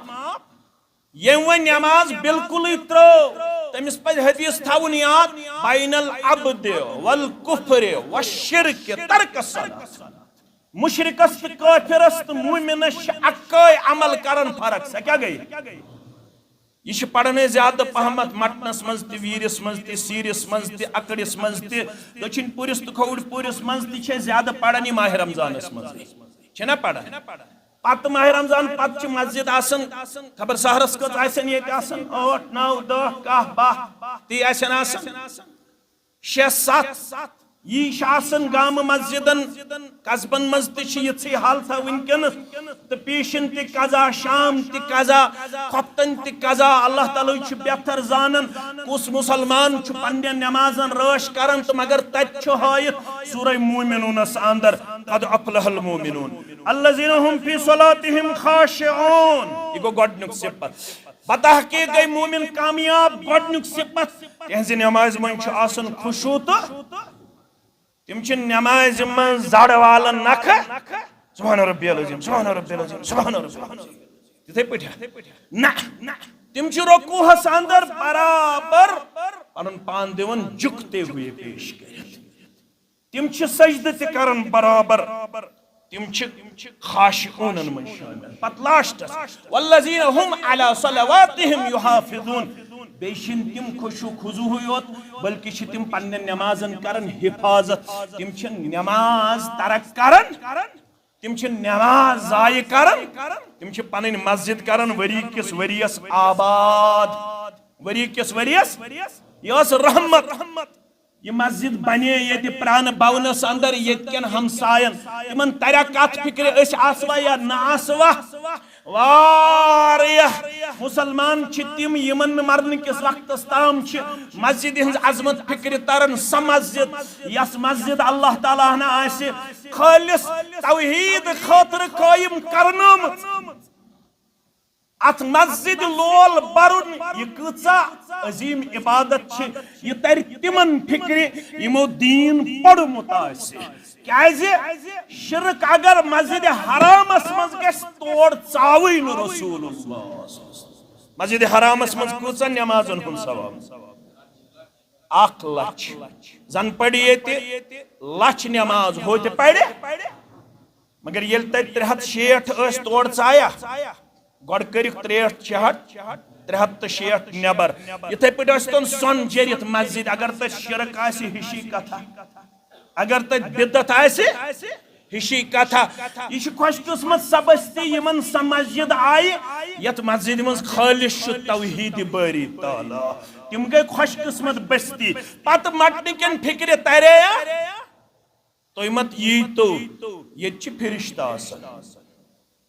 ییٚمۍ وۄنۍ نماز بالکلٕے ترٲو، تٔمِس پزِ حدیث تھاوُن یاد، بین العبد والکفر والشرک ترک الصلاۃ۔ مشرکس تہٕ کٲفرس تہٕ مومنس چھِ اکٲے عمل کرن فرق۔ سۄ کیٛاہ گٔے؟ یہِ چھِ پران أسۍ زیادٕ پہمتھ مٹنس منٛز تہِ، ویٖرِس منٛز تہِ، سیٖرِس منٛز تہِ، اکڑِس منٛز تہِ، دٔچھِنۍ پوٗرِس تہٕ کھووُر پوٗرِس منٛز تہِ چھِ أسۍ زیادٕ پران یہِ ماہِ رمضانس منٛز۔ چھِنہ پران؟ پتہٕ ماہِ رمضان پتہٕ چھِ مسجد آسان، خبر سحرس کٔژ آسن ییٚتہِ آسان، ٲٹھ، نو، دہ، کاہ، باہ، تی آسن آسان۔ شےٚ، ستھ، یی چھِ آسان گامہٕ مسجدن، قصبن منٛز تہِ چھِ یِژھٕے حالتہ وٕنکیٚنس۔ تہٕ پیشن تہِ قضا، شام تہِ قضا، خۄفتن تہِ قضا۔ اللہ تعالیٰ چھُ بہتر زانان کُس مسلمان چھُ پننٮ۪ن نمازن رٲچھ کران، تہٕ مگر تتہِ چھُ ہٲیِتھ سورہ مومنونس اندر، قد افلح المومنون۔ الذين هم في صلاتهم خاشعون۔ یہِ گوٚو گۄڈٕنیُک صفت۔ بتحقیق گٔے مومن کامیاب۔ گۄڈٕنیُک صفت، تِہنٛزِ نمازِ منٛز چھُ آسان خشوع تہٕ تِم چھِ نمازِ منٛز زڑ والان نکھٕ، سبحان ربی العظیم، سبحان ربی العظیم، سبحان ربی العظیم۔ تِتھے پٲٹھۍ ہا؟ نہ، تِم چھِ رکوعس اندر برابر پنُن پان دِوان جُکتے ہوئے پیش کٔرِتھ۔ تِم چھِ سجدٕ تہِ کران برابر۔ تِم چھِ خاشعونن منٛز شٲمِل۔ پتہٕ لاسٹس، والذین هم علی صلواتہم یحافظون۔ بیٚیہِ چھِنہٕ تِم خشوع خضوعٕے یوت، بلکہِ چھِ تِم پننٮ۪ن نمازن کران حفاظت۔ تِم چھِ نماز ترک کران، تِم چھِ نماز ضایع کران، تِم چھِ پنٕنۍ مسجد کران ؤری کِس ؤریس آباد۔ ؤری کِس ؤریس، یہِ ٲس رحمت۔ یہِ مسجد بنے ییٚتہِ پرانہٕ بونس اندر، ییٚتہِ کٮ۪ن ہمساین، تِمن تریا کتھ فکرِ، أسۍ آسوا یا نہ آسوا؟ واریاہ مسلمان چھِ تِم، یِمن نہٕ مرنہٕ کِس وقتس تام چھِ مسجدِ ہٕنٛز عظمت فکرِ تران۔ سۄ مسجد، یۄس مسجد اللہ تعالیٰ ہن آسہِ خٲلص توحید خٲطرٕ قٲیِم کرنٲومٕژ۔ اتھ مسجد لول برُن، یہِ کۭژاہ عظیم عبادت چھِ، یہِ ترِ تِمن فکرِ، یِمو دیٖن پوٚرمُت آسہِ۔ کیازِ؟ شرک اگر مسجد حرامس منٛز گژھِ، تور ژاوٕے نہٕ رسول اللہ۔ مسجد حرامس منٛز کۭژاہ نمازن ہُنٛد ثواب؟ اکھ لچھ۔ زن پرِ ییٚتہِ لچھ نماز، ہوتہِ پرِ۔ مگر ییٚلہِ تتہِ ترٛےٚ ہتھ شیٹھ ٲسۍ تور ژایہ، گۄڈٕ کٔرِکھ ترٛےٚ ہتھ شیٹھ، ترٛےٚ ہتھ تہٕ شیٹھ نٮ۪بر۔ یِتھے پٲٹھۍ ٲسۍ تِم سۄن جٔرِتھ مسجد، اگر تتہِ شرک آسہِ، ہِشی کتھا۔ اگر تتہِ بدعت آسہِ، ہِشی کتھا۔ یہِ چھِ خۄش قسمت سۄ بستی، یِمن سۄ مسجد آیہِ، یتھ مسجدِ منٛز خٲلص چھُ توحید باری تعالیٰ۔ تِم گٔے خۄش قسمت بستی۔ پتہٕ مٹنہٕ کٮ۪ن فکرِ ترییا۔ تُہۍ مت ییٖتو، ییٚتہِ چھِ فرشتہٕ آسان۔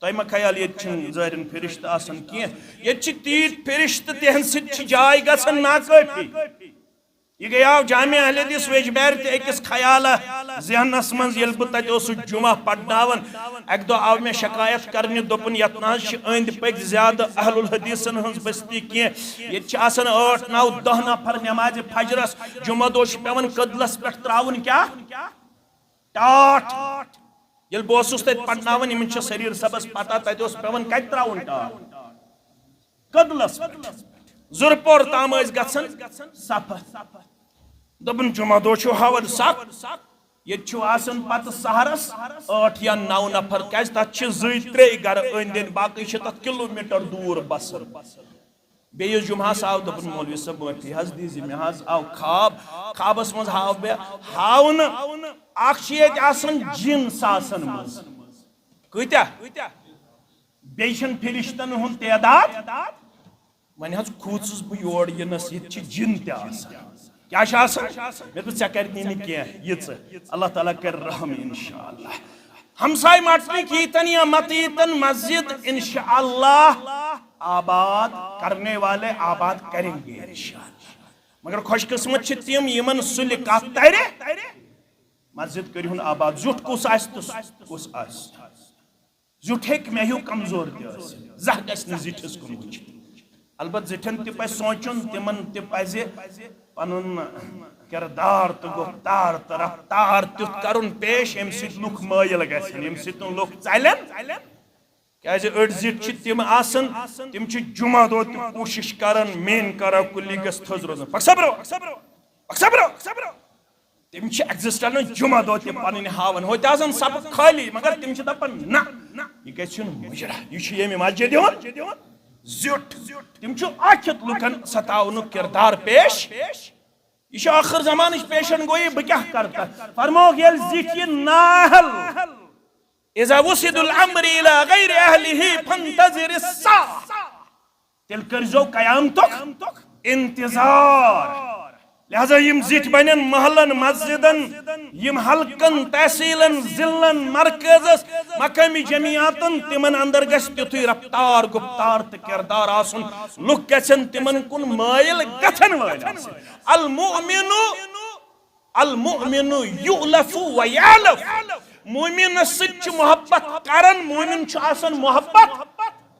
تۄہہِ ما خیال ییٚتہِ چھِنہٕ ظٲہرن فرشتہٕ آسان کینٛہہ؟ ییٚتہِ چھِ تیٖتۍ فرشتہٕ، تِہنٛدِ سۭتۍ چھِ جاے گژھان ناکٲفی۔ یہِ گٔیاو جامع اہل حدیث ویجبیارِ تہِ أکِس خیالہ ذہنس منٛز، ییٚلہِ بہٕ تتہِ اوسُس جمعہ پرناوان۔ اکہِ دۄہ آو مےٚ شکایت کرنہِ، دوٚپُن، یتھ نہ حظ چھِ أنٛدۍ پٔکۍ زیادٕ اہل الحدیثن ہٕنٛز بستی کینٛہہ۔ ییٚتہِ چھِ آسان ٲٹھ، نو، دہ نفر نمازِ فجرس۔ جمعہ دۄہ چھُ پٮ۪وان کٔدلس پٮ۪ٹھ ترٛاوُن کیٛاہ؟ ٹاٹھ۔ ییٚلہِ بہٕ اوسُس تَتہِ پَرناوان، یِمَن چھِ سریٖر صٲبَس پَتہ، تَتہِ اوس پٮ۪وان کَتہِ ترٛاوُن ٹاٹھ؟ کٔدلَس پٮ۪ٹھ۔ زُرپور تام ٲسۍ گژھان سفر۔ دوٚپُن، جمعہ دۄہ چھُ ہاوان سخ، ییٚتہِ چھُ آسان پتہٕ سحرس ٲٹھ یا نو نفر، کیازِ تتھ چھِ زٕے ترٛے گرٕ أنٛدۍ أنٛدۍ، باقٕے چھِ تتھ کلوٗمیٹر دوٗر بسان۔ بیٚیِس جمعہس آو، دوٚپُن، مولوی صٲب، معٲفی حظ دیٖزِ، مےٚ حظ آو خواب، خوابس منٛز ہاو مےٚ، ہاونہٕ، اکھ چھِ ییٚتہِ آسان جِن ساسن منٛز، کۭتیاہ؟ بیٚیہِ چھِنہٕ فرشتن ہُنٛد تعداد۔ وۄنۍ حظ کھوٗژُس بہٕ یور یِنَس، ییٚتہِ چھِ جِن تہِ آسان۔ کیٛاہ چھِ آسان؟ مےٚ دوٚپ، ژےٚ کَرِ نہٕ یہِ کینٛہہ، یہِ ژٕ۔ اللہ تعالیٰ کَرِ رحم اِنشاءاللہ۔ ہمساے مٹنٕکۍ ییٖتن یا متہٕ ییٖتن مسجد اِنشاءاللہ آباد کرنے والے آباد کریں گے اِنشاءاللہ۔ مگر خوش قسمت چھِ تِم یِمن سُلہِ کَتھ تَرِ۔ مسجد کٔرِہُن آباد۔ زیُٹھ کُس آسہِ تہٕ کُس آسہِ؟ زیُٹھ ہیٚکہِ مےٚ ہیوٗ کمزور تہِ ٲسِتھ، زانٛہہ گژھِ نہٕ زِٹھِس کُن وٕچھِتھ۔ البتہ زِٹھٮ۪ن تہِ پزِ سونٛچُن، تِمن تہِ پزِ پنُن کردار تہٕ گُفتار تہٕ رفتار تیُتھ کرُن پیش، ییٚمہِ سۭتۍ لُکھ مٲیِل گژھن، ییٚمہِ سۭتۍ نہٕ لُکھ ژلن۔ کیازِ أڑۍ زِٹھۍ چھِ تِم آسان، تِم چھِ جمعہ دۄہ تہِ کوٗشش کران، میٲنۍ کرا کُلی گژھِ تھٔز روزٕنۍ۔ پکھ سا برٛونٛہہ، پکھ سا برٛونٛہہ۔ تِم چھِ ایگزسٹنس جمعہ دۄہ تہِ پنٕنۍ ہاوان، ہوتہِ آسان صفہٕ خٲلی، مگر تِم چھِ دپان، نہ، یہِ گژھِ یُن مُجرا، یہِ چھُ ییٚمہِ مسجد یُن زیُٹھ۔ تِم چھِ ٲکھِتھ لُکن ستاونُک کردار پیش۔ یہِ چھِ ٲخر زمانٕچ پیشن گویی، بہٕ کیٛاہ کرٕ تتھ؟ فرمووُکھ، ییٚلہِ زِٹھۍ یہِ نااہل، اذا وسد الامر الى غیر اہلہ فانتظر الساعہ۔ تیٚلہِ کٔرۍزیو قیامتُک انتظار۔ لہذا یِم زِٹھۍ بنن محلن، مسجدن، یِم حلقن، تحصیلن، ضلعن، مرکزس، مقٲمی جمعیاتن، تِمن اندر گژھِ تیُتھُے رفتار، گفتار تہٕ کردار آسُن۔ لُکھ گژھن تِمن کُن مٲیِل گژھن وٲلۍ آسٕنۍ۔ المؤمن المؤمن یؤلف و یألف۔ مومنس سۭتۍ چھُ محبت کران، مومن چھُ آسان محبت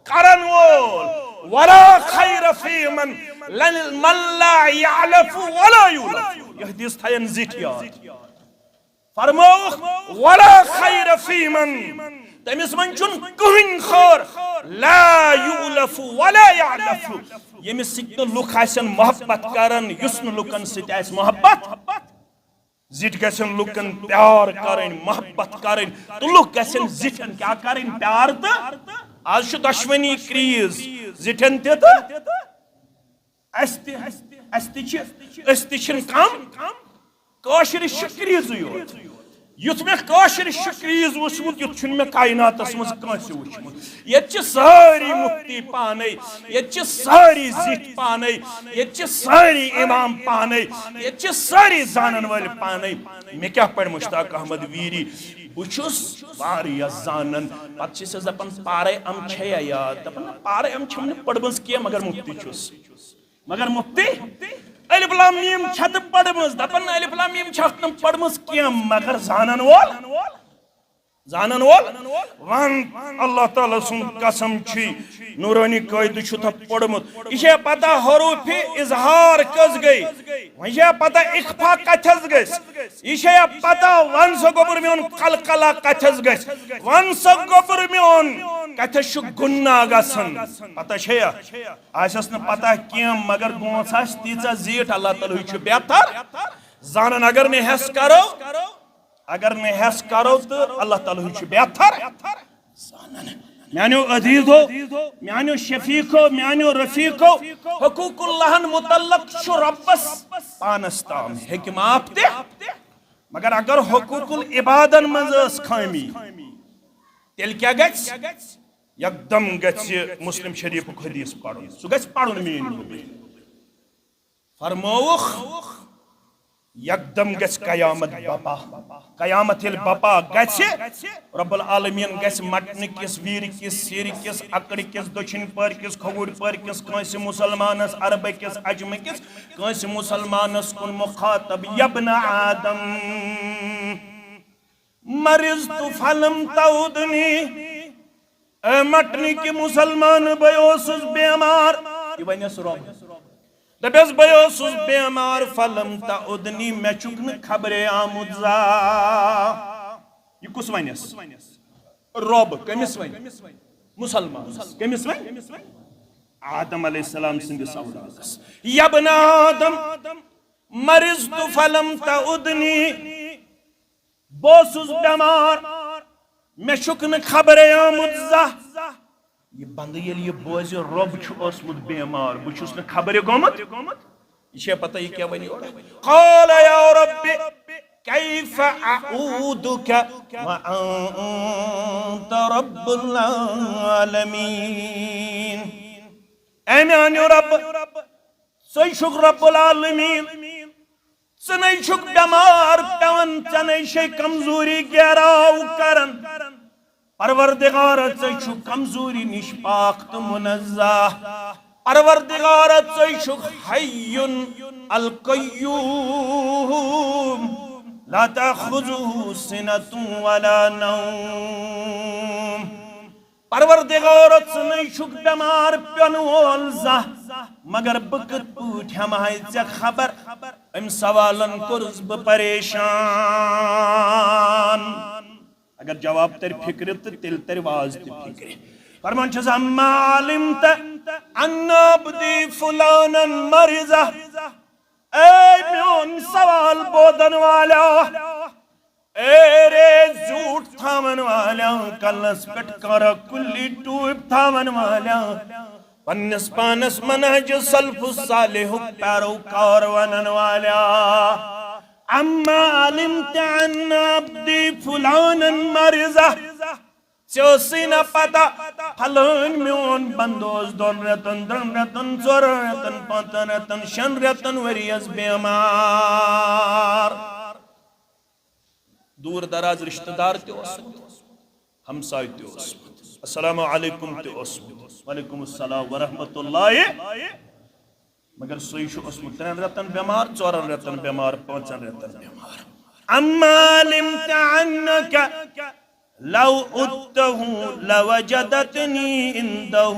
کرن وول۔ ولا خیر فی من، من لا یألف ولا یؤلف۔ یہ حدیث تھاین زِٹھۍ یاد۔ فرمووُکھ، ولا خیر فی من، تٔمِس منٛز چھُنہٕ کٕہٕنۍ خٲر، لا یؤلف ولا یألف، ییٚمِس سۭتۍ نہٕ لُکھ آسن محبت کران، یُس نہٕ لُکن سۭتۍ آسہِ محبت۔ زِٹھۍ گژھن لُکن پیار کرٕنۍ، محبت کرٕنۍ، تہٕ لُکھ گژھن زِٹھٮ۪ن کیٛاہ کرٕنۍ؟ پیار۔ تہٕ آز چھُ دۄشوٕنی کریز، زِٹھٮ۪ن تہِ تہٕ اسہِ تہِ۔ اسہِ تہِ چھِ، أسۍ تہِ چھِنہٕ کم، کٲشرِس چھُ کریزٕے یوت۔ یُتھ مےٚ کٲشرِس چھُ کریز وُچھمُت، یُتھ چھُنہٕ مےٚ کایناتس منٛز کٲنٛسہِ وُچھمُت۔ ییٚتہِ چھِ سٲری مُفتی پانے، ییٚتہِ چھِ سٲری زِٹھۍ پانے، ییٚتہِ چھِ سٲری امام پانے، ییٚتہِ چھِ سٲری زانن وٲلۍ پانے۔ مےٚ کیٛاہ پرِ مشتاق احمد ویری؟ بہٕ چھُس واریاہ زانان۔ پتہٕ چھِ أسۍ دپان، پارے ام چھےٚ یا یاد؟ دپان، نہ، پارے ام چھَم نہٕ پٔرمٕژ کینٛہہ، مگر مُفتی چھُس۔ مگر مُفتی الف لام میم چھَتہٕ پٔرمٕژ؟ دپان، نہ، الف لام میم چھَکھ نہٕ پٔرمٕژ کینٛہہ، مگر زانن وول، زانن وول ون۔ اللہ تعالیٰ سُنٛد قسم چھُ، نورانی قٲیدٕ چھُ تتھ پوٚرمُت۔ یہِ چھےٚ پتہ حروف اظہار کٔژ گٔے، وۄنۍ چھےٚ پتہ اخفا کتھس گژھِ، یہِ چھےٚ پتہ ون سا گوٚبُر میون قلقلہ کتھس گژھِ، ون سا گوٚبُر میون کتھس چھُ گُناہ گژھان۔ پتہ چھےٚ، آسٮ۪س نہٕ پتہ کینٛہہ، مگر گونٛژھ آسہِ تیٖژاہ زیٖٹھ، اللہ تعالیٰ ہٕے چھُ بہتر زانان۔ اگر نہٕ ہٮ۪س کرو، اگر نہٕ ہٮ۪س کرو تہٕ اللہ تعالیٰ ہٕے چھُ بہتر زانان۔ میانیو عزیزو، میانیو شفیقو، میانیو رفیقو، حقوق اللہن متعلق چھُ رۄبس پانس تام، ہیٚکہِ معاف تہِ، مگر اگر حقوق العبادن منٛز ٲس خٲمی، تیٚلہِ کیٛاہ گژھِ؟ یکدم گژھِ مسلم شریفُک حدیث پرُن، سُہ گژھِ پرُن میٲنۍ موٗجوٗب۔ فرمووُکھ، یکدم گژھِ قیامت بپا۔ قیامت ییٚلہِ بپا گژھِ، رب العالمین گژھِ مٹنہٕ کِس، ویرِ کِس، سیرِ کِس، اکڑِ کِس، دٔچھِنۍ پٔرۍ کِس، کھووُرۍ پٔرۍ کِس، کٲنٛسہِ مسلمانس، عربہٕ کِس، عجمہٕ کِس، کٲنٛسہِ مسلمانس کُن مخاطب، یبن آدم، مرضت فلم تعودنی۔ اے مٹنٕکۍ مسلمان، بہٕ اوسُس بیمار۔ یہِ ونٮ۪س رۄب۔ دپٮ۪س، بہٕ اوسُس بیمار، فلم تعودنی، مےٚ چھُکھ نہٕ خبرے آمُت زا۔ یہِ کُس ونٮ۪س؟ رۄب۔ کٔمِس ونہِ؟ مسلمانس۔ کٔمِس ونہِ؟ آدم علیہ السلام سٕنٛدِس اولادس، "یا ابن آدم، مرضت فلم تعدنی"، بہٕ اوسُس بٮ۪مار، مےٚ چھُکھ نہٕ خبرے آمُت زانٛہہ۔ یہِ بندٕ ییٚلہِ یہِ بوزِ، رۄب چھُ اوسمُت بٮ۪مار، بہٕ چھُس نہٕ خبرِ گوٚمُت۔ یہِ چھےٚ پتہ یہِ کیٛاہ وَنہِ یورٕ؟ قال یا رب کیف اعودک وانت رب العالمین۔ اے میانیو رب، ژٕے چھُکھ رب العالمین، ژٕنے چھُکھ بٮ۪مار پٮ۪وان، ژےٚ نے چھے کمزوری گیراو کران۔ پروردگار، ژٕ چھُکھ کمزوری نِش پاک تہٕ منزہ۔ پروردگار، ژٕ چھُکھ حی القیوم، لا تأخذہ سنة ولا نوم۔ پروردگار، ژٕنے چھُکھ بٮ۪مار پٮ۪ن وول زانٛہہ، مگر بہٕ کِتھ پٲٹھۍ ہٮ۪مہٕ ہاے ژےٚ خبر؟ أمۍ سوالن کوٚرُس بہٕ پریشان۔ اگر جواب ترِ فکرِ تہٕ تیٚلہِ ترِ واز تہِ فکرِ۔ فرمان چھُس، اما علمت ان عبدی فلانا مرضہ۔ اے میون سوال بوزن والیا، اے رے زیوٗٹھ تھاون والیا، کلس پٮ۪ٹھ کرا کُلی ٹوٗپۍ تھاون والیا، پننِس پانس منہج سلف صالحُک پیروکار ونن والیا، اما علمت ان عبدی فلانا مرضہ۔ ژےٚ ٲسٕے نہ پتہ، پھلٲنۍ میون بندٕ اوس دۄن رٮ۪تن، ترٛٮ۪ن رٮ۪تن، ژورن رٮ۪تن، پانٛژن رٮ۪تن، شٮ۪ن رٮ۪تن، ؤریس بٮ۪مار۔ دوٗر دراز رشتہٕ دار تہِ اوسمُت، ہمساے تہِ اوسمُت، السلام علیکم تہِ اوسمُت، وعلیکم السلام ورحمۃ اللہ۔ مگر سُے چھُ اوسمُت ترٛٮ۪ن رٮ۪تن بٮ۪مار، ژورن رٮ۪تن بٮ۪مار، پانٛژن رٮ۪تن بٮ۪مار۔ اما علمت انک لو عدتہ لوجدتنی عندہ۔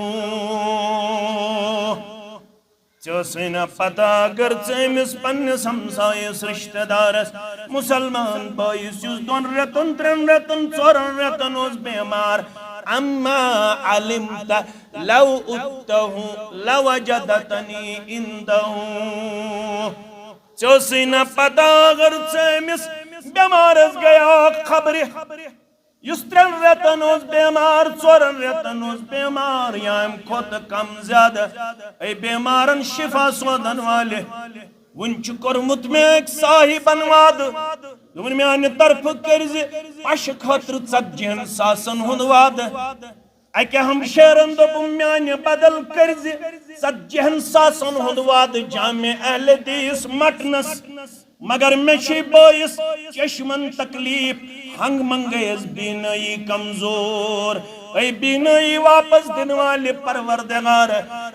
ژےٚ ٲسٕے نہ پتہ، اگر ژٕ أمِس پننِس ہمسایس، رشتہٕ دارس، مسلمان بٲیِس، یُس دۄن رٮ۪تن، ترٛٮ۪ن رٮ۪تن، ژورن رٮ۪تن اوس بٮ۪مار، اما علمت لو عدتہ لوجدتنی عندہ۔ ژےٚ ٲسٕے نہ پتہ، اگر ژٕ أمِس بٮ۪مارس گٔیاکھ خبرِ، یُس ترٛٮ۪ن رٮ۪تن اوس بٮ۪مار، ژورن رٮ۪تن اوس بٮ۪مار، یا امہِ کھۄتہٕ کم زیادٕ، اے بٮ۪مارن شفا سوزن والہِ، وُنہِ چھُ کوٚرمُت مےٚ أکۍ صاحبن وعدٕ، دوٚپُن، میانہِ طرفہٕ کٔرزِ پشہِ خٲطرٕ ژتجی ہن ساسن ہُنٛد وعدٕ۔ اکہِ ہمشیرن دوٚپُم، میانہِ بدل کٔرزِ ژتجی ہن ساسن ہُنٛد وعدٕ جامع اہل حدیث مٹنس۔ مگر مےٚ چھِ بٲیِس چشمن تکلیف، ہنگ منگے یس بینٲیی کمزور۔ اے بینٲیی واپس دِنہٕ والہِ پروردگار،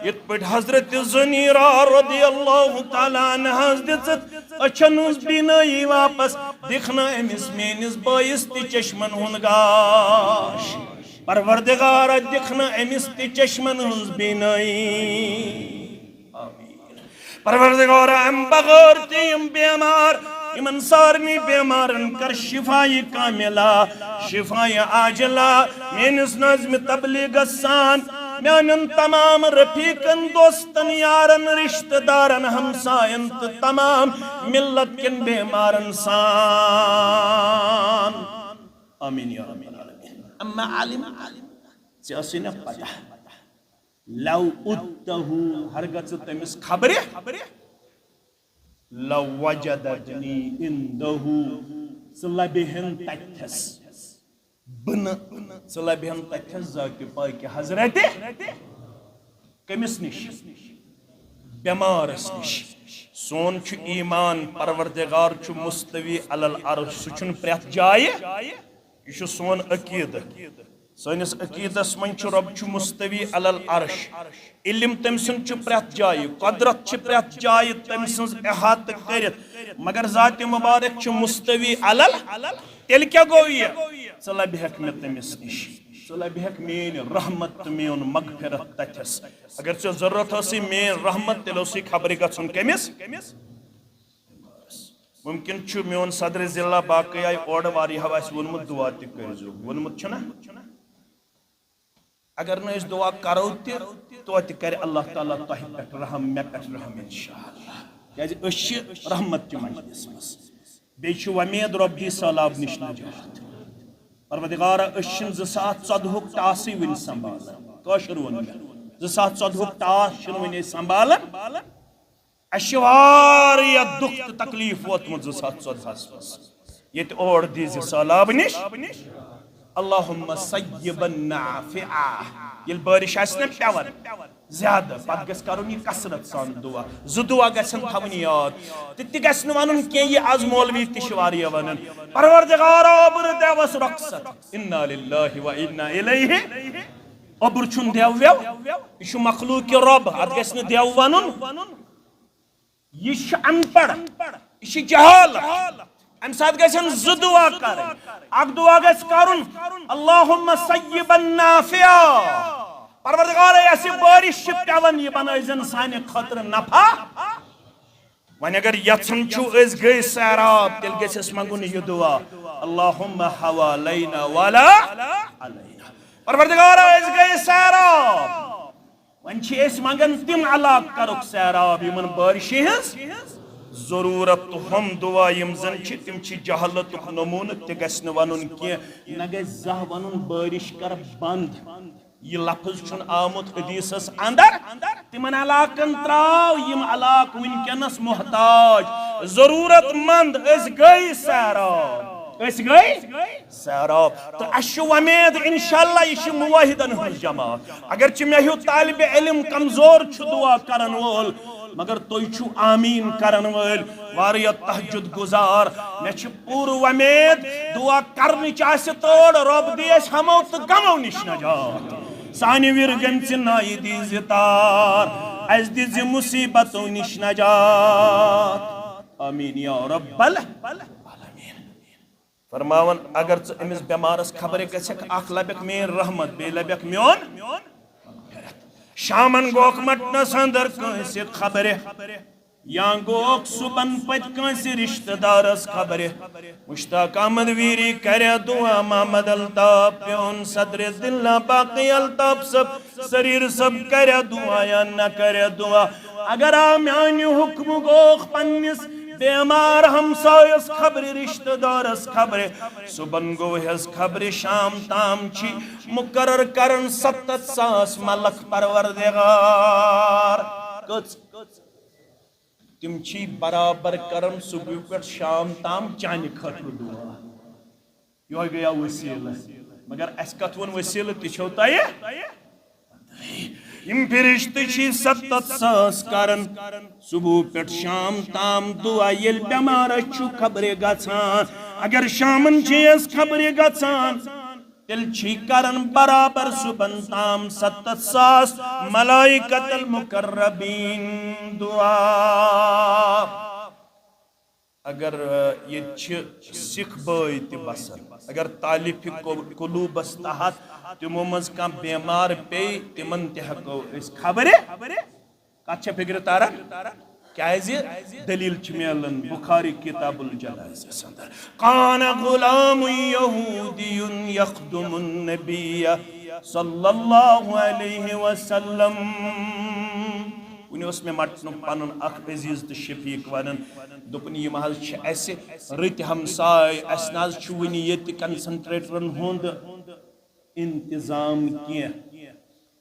یِتھ پٲٹھۍ حضرت زنیرہ رضی اللہ تعالیٰ عنہس دِژٕتھ أچھن ہٕنٛز بینٲیی واپس، دِکھ نہٕ أمِس میٲنِس بٲیِس تہِ چشمن ہُنٛد گاش۔ پروردگار، دِکھ نہٕ أمِس تہِ چشمن ہٕنٛز بینٲیی۔ آمین۔ پروردگار، امہِ بغٲر تہِ یِم بیمار، یِمن سارنٕے بیمارن کر شفایہِ کاملہ، شفایہِ عاجلہ۔ میٲنِس ناظمِ تبلیغس سان، میانٮ۪ن تمام رفیقن، دوستن، یارن، رشتہٕ دارن، ہمساین تہٕ تمام ملت کٮ۪ن بیمارن سان۔ آمین یا رب العالمین۔ اما عالم، ژےٚ ٲسٕے نہ پتہ، لو عدتہ، ہرگژھ ژٕ تٔمِس خبرِ، لوجدتنی عندہ، ژٕ لبہِ ہن تتھس۔ بہٕ نہٕ، ژٕ لبہِ ہن تتھس ذاتِ پاکہِ حضرت کٔمِس نِش؟ بٮ۪مارس نِش۔ سون چھُ ایمان، پروردگار چھُ مستوی علی العرش، سُہ چھُنہٕ پرٛٮ۪تھ جایہِ۔ یہِ چھُ سون عقیدٕ۔ سٲنِس عقیدس منٛز چھُ رۄب چھُ مستوی علی العرش۔ علم تٔمۍ سُنٛد چھُ پرٛٮ۪تھ جایہِ، قۄدرت چھِ پرٛٮ۪تھ جایہِ تٔمۍ سٕنٛز احاطہٕ کٔرِتھ، مگر ذاتِ مبارک چھُ مستوی علی ال-، تیٚلہِ کیٛاہ گوٚو یہِ؟ ژٕ لبہِ ہٮ۪کھ مےٚ تٔمِس نِش، ژٕ لبہِ ہٮ۪کھ میٲنۍ رحمت تہٕ میون مغفرت تتھس۔ اگر ژےٚ ضروٗرت ٲسٕے میٲنۍ رحمت، تیٚلہِ اوسُے خبرِ گژھُن کٔمِس؟ ممکن چھُ میون صدر ضلع باقٕے آیہِ اورٕ، واریاہو آسہِ ووٚنمُت دعا تہِ کٔرۍزیو، ووٚنمُت چھُنہ؟ اگر نہٕ أسۍ دعا کرو تہِ، توتہِ کرِ اللہ تعالیٰ تۄہہِ پٮ۪ٹھ رحم، مےٚ پٮ۪ٹھ رحم انشاءاللہ۔ کیازِ أسۍ چھِ رحمت چہِ مجلس منٛز۔ بیٚیہِ چھِ وۄمید رۄب دی سہلاب نِش نجات۔ پروردگارا، أسۍ چھِنہٕ زٕ ساس ژۄدہُک ٹاسٕے وٕنہِ سنبھالان۔ کٲشُر ووٚن مےٚ، زٕ ساس ژۄدہُک ٹاس چھِنہٕ وٕنہِ أسۍ سنبھالان۔ اَسہِ چھِ واریاہ دُکھ تہٕ تکلیٖف ووتمُت زٕ ساس ژۄدہَس منٛز۔ ییٚتہِ اور دیٖزِ سہلاب نِش۔ اللہم صیبا نافعا۔ ییٚلہِ بٲرِش آسہِ نہ پٮ۪وان زیادٕ، پتہٕ گژھِ کرُن یہِ کثرت سان دعا۔ زٕ دعا گژھن تھاوٕنۍ یاد۔ تہٕ تہِ گژھِ نہٕ وَنُن کینٛہہ، یہِ آز مولوی تہِ چھِ واریاہ وَنان، پروردگارا، اوٚبرٕ دٮ۪وَس رۄخصت۔ انا للہ و انا الیہ۔ اوٚبُر چھُنہٕ دٮ۪و وٮ۪و، یہِ چھُ مخلوق رۄب، اَتھ گژھِ نہٕ دٮ۪و وَنُن۔ یہِ چھُ ان پڑھ، یہِ چھُ جہالت۔ امہِ ساتہٕ گژھن زٕ دعا کرٕنۍ۔ اکھ دعا گژھِ کرُن، اللہم صیبا نافعا۔ پروردگارا، یۄس یہِ بارش چھِ پٮ۪وان، یہِ بنٲیزٮ۪ن سانہِ خٲطرٕ نفع۔ وۄنۍ اگر یژھان چھِو أسۍ گٔے سیراب، تیٚلہِ گژھِ اَسہِ منٛگُن یہِ دعا، اللہم حوالینا ولا علینا۔ پروردگارا، أسۍ گٔے سیراب۔ وۄنۍ چھِ أسۍ منٛگان تِم علاقہٕ کرُکھ سیراب، یِمن بٲرشہِ ہٕنٛز ضروٗرت۔ تہٕ ہُم دعا یِم زن چھِ، تِم چھِ جہالتُک نموٗنہٕ۔ تہِ گژھِ نہٕ ونُن کینٛہہ، نہ گژھِ زانٛہہ ونُن بٲرِش کر بنٛد۔ یہِ لفظ چھُنہٕ آمُت حدیثس اندر۔ تِمن علاقن تراو، یِم علاقہٕ وٕنکیٚنس محتاج، ضروٗرت مند۔ أسۍ گٔے سیراب، أسۍ گٔے سیراب۔ تہٕ اَسہِ چھِ وۄمید، انشاءاللہ، یہِ چھِ موحدن ہٕنٛز جماعت۔ اگرچہِ مےٚ ہیوٗ طالب علم کمزور چھُ دعا کرن وول، مگر تُہۍ چھِو آمیٖن کرن وٲلۍ، واریاہ تہجد گزار۔ مےٚ چھِ پوٗرٕ وۄمید، دعا کرنٕچ آسہِ تٲڑ، رۄب دِ اَسہِ ہمو تہٕ غمو نِش نجات۔ سانہِ وِرگن ژِ نایہِ دیٖزِ تار، اَسہِ دِزِ مُصیبتو نِش نجات۔ آمیٖن یا رب العالمین۔ فرماوان، اگر ژٕ أمِس بٮ۪مارس خبرِ گژھکھ، اکھ لبکھ میٲنۍ رحمت، بیٚیہِ لبکھ میون مغفرت۔ شامن گوکھ مٹنس اندر کٲنٛسہِ خبرِ، یا گوکھ صبحن پتۍ کٲنٛسہِ رشتہٕ دارس خبرِ۔ مشتاق احمد ویری کرِ دعا، محمد الطاف پیون صدر دل، باقی الطاف صٲب، سریر صٲب کرِ دعا یا نہ کرِ دعا۔ اگر آ میانہِ حکمہٕ گوکھ پننِس بیمار ہمسایس خبرِ، رشتہٕ دارس خبرِ، صبحن گوٚو حظ خبرِ، شام تام چھی مقرر کرن ستتھ ساس ملک پروردگار۔ کٔژ؟ تِم چھی برابر کرن صبح پٮ۪ٹھ شام تام چانہِ خٲطرٕ دعا۔ یہوے گٔیو وسیلہٕ۔ مگر اسہِ کتھ ووٚن وسیلہٕ، تہِ چھو تۄہہِ۔ یِم فرشتہٕ چھی ستتھ ساس کران صبح پٮ۪ٹھ شام تام دعا۔ ییٚلہِ بٮ۪مارس چھُ خبرِ گژھان، اگر شامن چھِ یس خبرِ گژھان، تیٚلہِ چھی کران برابر صبحن تام ستتھ ساس ملائکۃ المقربین دعا۔ اگر، آ، ییٚتہِ چھِ سِکھ بٲے تہِ بسان، اگر تالیف قو-، قلوبس تحت تِمو منٛز کانٛہہ بیمار پیٚیہِ، تِمن تہِ ہٮ۪کو أسۍ خبرِ۔ کتھ چھےٚ فکرِ تران؟ کیازِ؟ دلیل چھِ میلان بخاری کتاب الجنائزس اندر، کان غلام یہودی یخدم النبی صلی اللہ علیہ وسلم۔ وُنہِ اوس مےٚ مٹنُک پنُن اکھ عزیز تہٕ شفیق ونان، دوٚپُن، یِم حظ چھِ اسہِ رٕتۍ ہمساے، اسہِ نہ حظ چھُ وُنہِ ییٚتہِ کنسنٹریٹرن ہُنٛد انتظام کینٛہہ،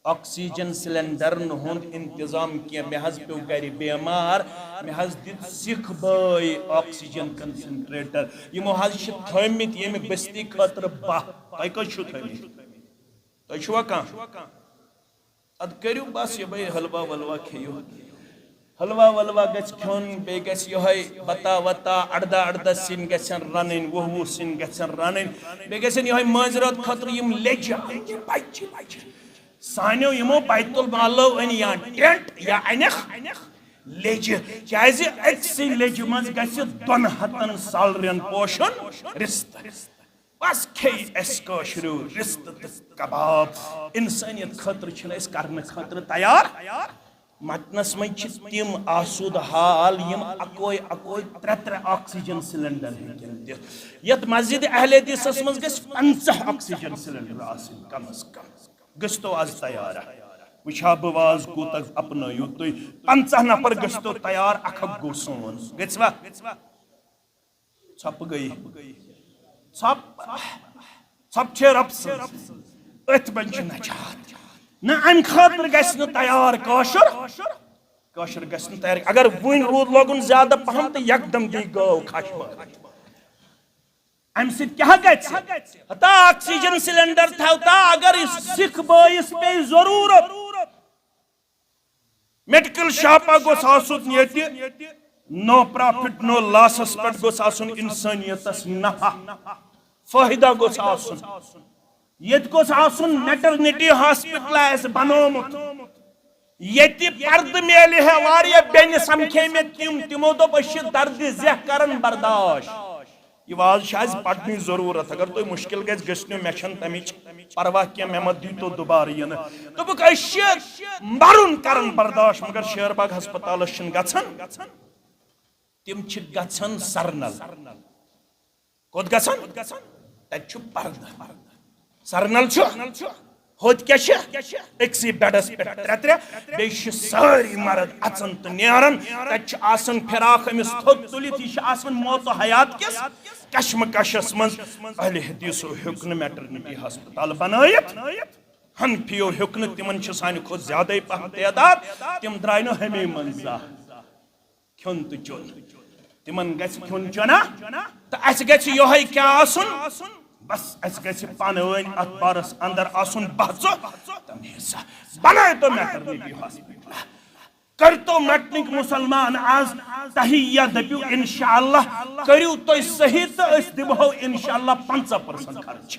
آکسیجن سلنڈرن ہُنٛد انتظام کینٛہہ۔ مےٚ حظ پیوٚو گرِ بیمار، مےٚ حظ دِتۍ سِکھ بٲے آکسیجن کنسنٹریٹر۔ یِمو حظ چھِ تھٲومٕتۍ ییٚمہِ بستی خٲطرٕ باہ۔ تۄہہِ کٔژ چھِو تھٲومٕتۍ؟ تۄہہِ چھُوا کانٛہہ؟ ادٕ کٔرِو بس یِمے حلوا ولوا کھیٚیِو۔ حلوا ولوا گژھِ کھیوٚن، بیٚیہِ گژھِ یِہوٚے بتا وتا، اردہ اردہ سِنۍ گژھن رنٕنۍ، وُہ وُہ سِنۍ گژھن رنٕنۍ۔ بیٚیہِ گژھن یِہوٚے مٲنٛزِ راتھ خٲطرٕ یِم لیٚجہِ اَننہِ بجہِ بجہِ۔ سانیو یِمو بیت المالو أنۍ یا ٹینٹ یا انکھ لیٚجہِ، کیازِ أکسٕے لیٚجہِ منٛز گژھِ دۄن ہتن سالرٮ۪ن پوشُن رِستہٕ۔ بس کھیٚیہِ اسہِ کٲشریو رِستہٕ تہٕ کباب۔ انسٲنیت خٲطرٕ چھِنہٕ أسۍ کرنہٕ خٲطرٕ تیار۔ متنس منٛز چھِ تِم آسودٕ حال، یِم اکوے اکوے ترٛےٚ ترٛےٚ آکسیجن سلنڈر ہیٚکن دِتھ۔ یتھ مسجد اہل حدیثس منٛز گژھِ پنژاہ آکسیجن سلنڈر آسٕنۍ کم از کم۔ گٔژھتو از تیار۔ وٕچھا بہٕ واز کوٗتاہ اپنٲیِو تُہۍ۔ پنٛژاہ نفر گٔژھتو تیار، اکھ اکھ گوٚو سون۔ گٔژھوا؟ ژھۄپہٕ گٔیہِ۔ ژھۄپہٕ، ژھۄپہٕ چھے رۄب سٕنٛز۔ أتھۍ منٛز چھِ نجات۔ نہ، امہِ خٲطرٕ گژھِ نہٕ تیار کٲشُر۔ کٲشُر گژھِ نہٕ تیار۔ اگر وُنہِ روٗد لوگُن زیادٕ پہم تہٕ یکدم دی گٲو کھش مٲرِتھ۔ امہِ سۭتۍ کیٛاہ گژھِ؟ ہتا آکسیجن سلینڈر تھاوتا، اگر سکھ بٲیِس پیٚیہِ ضروٗرت، میڈیکل شاپا گوٚژھ آسُن ییٚتہِ، نو پرافٹ نو لاسس پٮ۪ٹھ گوٚژھ آسُن انسٲنیتس نفع، فٲیدہ گوٚژھ آسُن۔ ییٚتہِ گوٚژھ آسُن میٹرنٹی ہاسپٹل آسہِ بنومُت، ییٚتہِ پردٕ میلہِ ہے واریاہ، بیٚنہِ سمکھے مےٚ تِم، تِمو دوٚپ أسۍ چھِ دردِ زیہ کران برداش۔ یہِ واز چھِ اَسہِ پرنٕچ ضروٗرت۔ اگر تۄہہِ مُشکِل گژھِ، گٔژھِو نہٕ، مےٚ چھَنہٕ تَمِچ پرواہ کینٛہہ، مےٚ مہ دیٖتو دُبارٕ یِنہٕ۔ دوٚپُکھ، أسۍ چھِ مَرُن کران برداش، مگر شیر باغ ہسپتالَس چھِنہٕ گژھان۔ تِم چھِ گژھان سرنل۔ کوٚت گژھان؟ تَتہِ چھُ پردٕ۔ سرنل چھُ۔ ہوٚتہِ کیٛاہ چھِ؟ أکسٕے بیڈس پٮ۪ٹھ ترٛےٚ ترٛےٚ، بیٚیہِ چھِ سٲری مرد اژان تہٕ نیران۔ تتہِ چھِ آسان فراق أمِس تھوٚد تُلِتھ، یہِ چھِ آسان موت و حیات کِس کشمکشس منٛز۔ اہلِ حدیثو ہیوٚک نہٕ میٹرنٹی ہسپتال بنٲیِتھ، حنفیو ہیوٚک نہٕ، تِمن چھِ سانہِ کھۄتہٕ زیادَے پہم تعداد، تِم درٛاے نہٕ ہمے منٛز زانٛہہ۔ کھیوٚن تہٕ چیوٚن۔ تِمن گژھِ کھیوٚن چیوٚنا تہٕ اَسہِ گژھِ یِہوٚے کیٛاہ آسُن؟ بس، اَسہِ گژھِ پانہٕ ؤنۍ اَتھ بارس اندر آسُن بحث و تمیٖز۔ بنٲیتو میٹرنٹی ہاسپٹل، کٔرتو میٹنک مسلمان آز تہیہ، دٔپِو انشاءاللہ، کٔرِو تُہۍ صحیح تہٕ أسۍ دِمہو انشاءاللہ پنٛژاہ پٔرسنٹ خرچ۔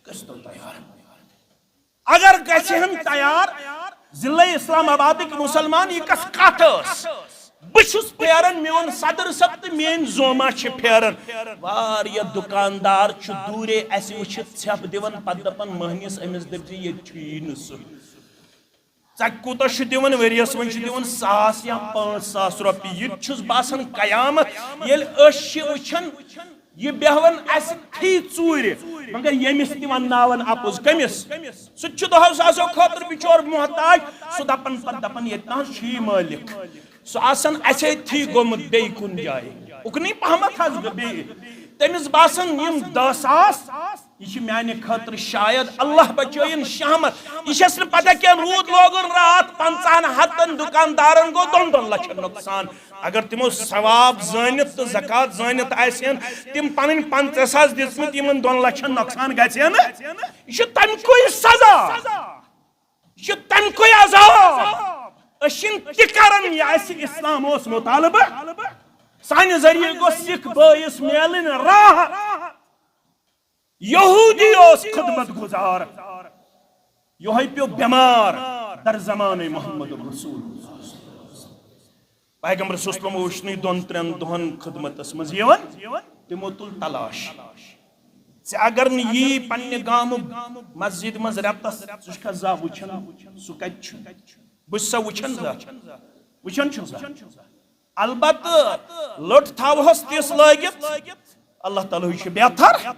گٔژھتو تیار۔ اگر گژھِ ہن تیار، ضلع اسلام آبادٕکۍ مسلمان، یہِ کس کتھ ٲس؟ بہٕ چھُس پھیران، میون صدر صٲب تہٕ میٲنۍ زوما چھِ پھیران۔ واریاہ دُکاندار چھُ دوٗرے اَسہِ وٕچھِتھ ژھٮ۪پھ دِوان، پتہٕ دپان، مٔہنِس أمِس دٔپۍ زِ ییٚتہِ چھُ یی نہٕ سُہ۔ ژٕ کوٗتاہ چھُ دِوان ؤریَس؟ وۄنۍ چھُ دِوان ساس یا پانٛژھ ساس رۄپیہِ۔ یہِ تہِ چھُس باسان قیامت، ییٚلہِ أسۍ چھِ وٕچھان، یہِ بیہوان اسہِ تھی ژوٗرِ، مگر ییٚمِس تہِ ونناون اپُز۔ کٔمِس؟ سُہ تہِ چھُ دۄہس آسو خٲطرٕ بِچور محتاج۔ سُہ دپان پتہٕ دپان، ییٚتہِ نہ حظ چھُ یہِ مٲلِک۔ سُہ آسان اسے تھی گوٚمُت بیٚیہِ کُنہِ جایہِ۔ اُکنٕے پہمتھ حظ گوٚو بیٚیہِ۔ تٔمِس باسان یِم دَہ ساس، یہِ چھِ میانہِ خٲطرٕ شاید، اللہ بچٲیِن شہمت۔ یہِ چھَس نہٕ پتہ کینٛہہ، روٗد لوگُن راتھ، پنٛژاہن ہتن دُکاندارن گوٚو دۄن دۄن لچھن نۄقصان۔ اگر تِمو ثواب زٲنِتھ تہٕ زکوٰۃ زٲنِتھ آسہِ ہن تِم پنٕنۍ پنٛژاہ ساس دِژمٕتۍ، یِمن دۄن لچھن نۄقصان گژھِ ہے نہٕ۔ یہِ چھُ تَمہِ کُے سزا۔ یہِ چھُ تَمہِ کُے عذاب۔ أسۍ چھِنہٕ تہِ کران، یہِ اَسہِ اسلام اوس مطالبہٕ۔ سانہِ ذٔریعہٕ گوٚژھ سِکھ بٲیِس میلٕنۍ راحت۔ یہودی اوس خدمت گزار، یہوے پیو بیمار در زمانہ محمد رسول اللہ۔ پیغمبر صلی اللہ علیہ وسلم اوس نہٕ دۄن ترٛٮ۪ن دۄہن خدمتس منٛز یِوان، تِمو تُل تلاش۔ ژےٚ اگر نہٕ یی پننہِ گامُک مسجد منٛز رٮ۪تس، ژٕ چھُکھا زانٛہہ وٕچھان سُہ کتہِ چھُ؟ بہٕ چھُسا وٕچھان زانٛہہ؟ وٕچھان چھُکھ زانٛہہ؟ البتہٕ لٔٹ تھاوہوس تِژھ لٲگِتھ، اللہ تعالیٰ ہٕے چھُ بہتر۔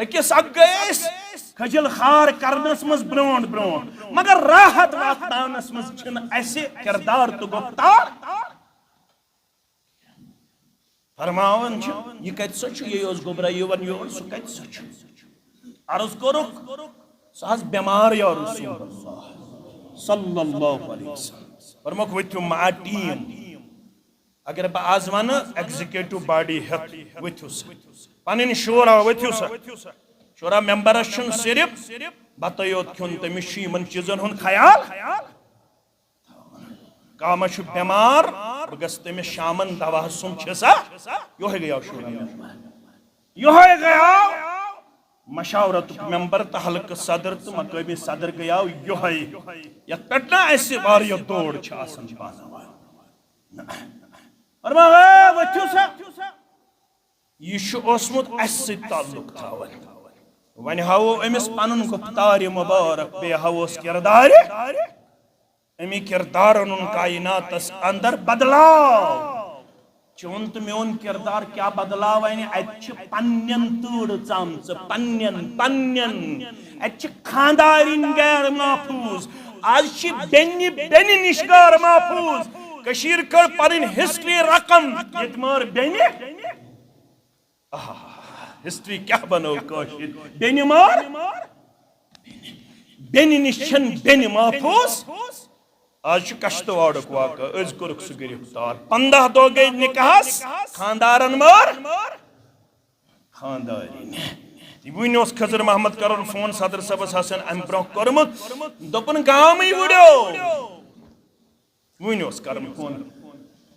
أکِس اکھ گٔے أسۍ کھجل خار کرنس منٛز برونٛٹھ برونٛٹھ، مگر راحت واتناونس منٛز چھِنہٕ اسہِ کردار تہٕ گفتار۔ فرماوان چھِ، یہِ کتہِ سا چھُ؟ یہِ اوس گوٚبرا یِوان یور، سُہ کتہِ سا چھُ؟ عرض کوٚرُکھ، سُہ حظ بٮ۪مار یا رسول اللہ صلی اللہ علیہ وسلم۔ فرموکھ، ؤتھِو ما ٹیم۔ اگر بہٕ آز ونہٕ، ایگزیکٹو باڈی ہٮ۪تھ ؤتھِو سا، پنٕنۍ شورا ؤتھِو سا۔ شورا ممبرس چھُنہٕ صرف بتہٕ یوت کھیوٚن، تٔمِس چھُ یِمن چیٖزن ہُنٛد خیال۔ کامہ چھُ بٮ۪مار، بہٕ گژھٕ تٔمِس شامن دوا سُم چھِ سا۔ یِہوٚے گٔیاو شورا ممبر۔ یِہوٚے گٔیاو مشاورتُک ممبر تہٕ حلقہٕ صدر تہٕ مقٲمی صدر گٔیاو یِہوٚے، یتھ پٮ۪ٹھ نہ اسہِ واریاہ دور چھِ آسان پانہٕ ؤنۍ۔ فرماو، "اے، ؤتھِو سا۔" یہِ چھُ اوسمُت اسہِ سۭتۍ تعلق تھاوان۔ وۄنۍ ہاوو أمِس پنُن گفتارِ مبارک، بیٚیہِ ہاووس کردارِ۔ اَمی کردارن اوٚن کائناتس اندر بدلاو۔ چون تہٕ میون کردار کیٛاہ بدلاو انہِ؟ اتہِ چھِ پننٮ۪ن تۭرٕ ژامژٕ، پننٮ۪ن، پننٮ۪ن۔ اتہِ چھِ خاندارِنۍ غیر محفوظ۔ از چھِ بیٚنہِ، بیٚنہِ نِش غیر محفوظ۔ کٔشیٖر کٔر پنٕنۍ ہسٹری رقم۔ ییٚتہِ مٲر بیٚنہِ۔ آہ، ہسٹری کیٛاہ بنٲو کٲشِر؟ بیٚنہِ مٲر۔ بیٚنہِ نِش چھَنہٕ بیٚنہِ محفوظ۔ از چھُ کشتواڑُک واقعہٕ، أزۍ کوٚرُکھ سُہ گرفتار۔ پنٛداہ دۄہ گٔے نکاحس، خاندارن مٲر خاندارِنۍ۔ وُنہِ اوس خضر محمد کرن فون صدر صٲبس حسن امہِ برونٛہہ کوٚرمُت، دوٚپُن گامٕے وُڈیو۔ وُنہِ اوس کرن فون۔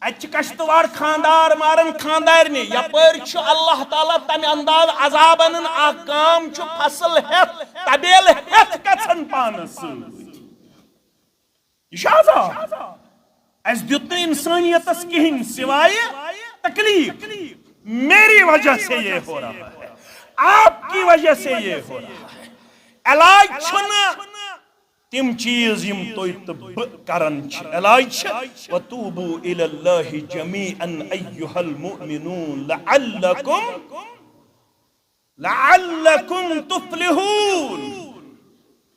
اتہِ چھِ کشتواڑ خاندار ماران خاندارنہِ، یپٲرۍ چھُ اللہ تعالیٰ تمہِ انداز عذاب انان، اکھ گام چھُ فصل ہٮ۪تھ، طبیلہٕ ہٮ۪تھ گژھان پانس سۭتۍ۔ یہِ چھُ عذاب۔ اسہِ دیُت نہٕ انسانیتس کِہیٖنۍ سوائے تکلیف۔ میری وجہ سے یہ ہو رہا ہے، آپ کی وجہ سے یہ ہو رہا ہے۔ علاج چھُنہٕ تِم چیٖز یِم تُہۍ تہٕ بہٕ کران چھِ۔ علاج چھِ، وَتُوبُوا إِلَى اللَّهِ جَمِيعًا أَيُّهَا الْمُؤْمِنُونَ لَعَلَّكُمْ لعلکم تفلحون۔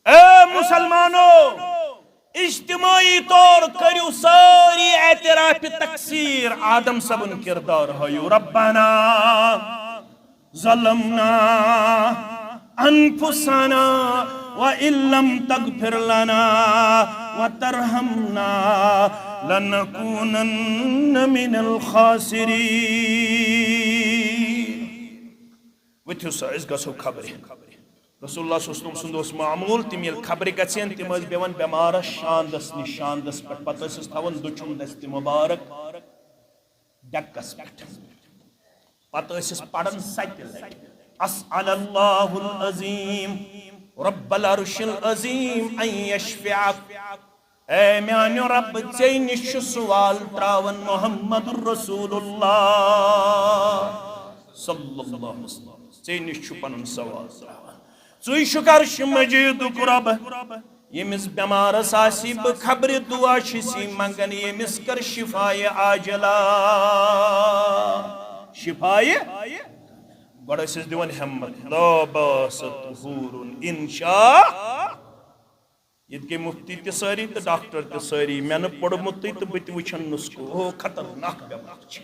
اے مسلمانو، اجتماعی طور کٔرِو سٲری اعتراف تقصیر۔ آدم صٲبُن کردار ہٲیِو۔ ربنا ظلمنا انفسنا وان لم تغفر لنا وترحمنا لنکونن من الخاسرین۔ ؤتھِو سا، أسۍ گژھو خبرِ۔ رسول اللہ صلی اللہ علیہ وسلم سُنٛد اوس معموٗل، تِم ییٚلہِ خبرِ گژھن، تِم ٲسۍ بیٚہوان بٮ۪مارس شاندس نِش، شاندس پٮ۪ٹھ۔ پتہٕ ٲسِس تھاوان دٔچھُن دستِ مبارک ڈٮ۪کس پٮ۪ٹھ۔ پتہٕ ٲسِس پران ستہِ لٹہِ، اسأل اللہ العظیم رب العرش العظیم ان یشفعک۔ اے میانیو رب، ژے نِش چھُ سوال تراوان محمد رسول اللہ صلی اللہ علیہ وسلم، ژے نِش چھُ پنُن سوال تراوان۔ ژٕے چھُکھ عرش مجیدُک رب، ییٚمِس بٮ۪مارس آسی بہٕ خبرِ دعا چھُسی منگان، ییٚمِس کر شفایہِ عاجلہ۔ شفایہِ، گۄڈٕ ٲسِس دِوان ہمت، لا باس طہور ان شاء۔ ییٚتہِ گٔے مفتی تہِ سٲری تہٕ ڈاکٹر تہِ سٲری، مےٚ نہٕ پوٚرمُتٕے تہٕ بہٕ تہِ وٕچھن نُسخہٕ۔ او، خطرناک بٮ۪مار چھِ،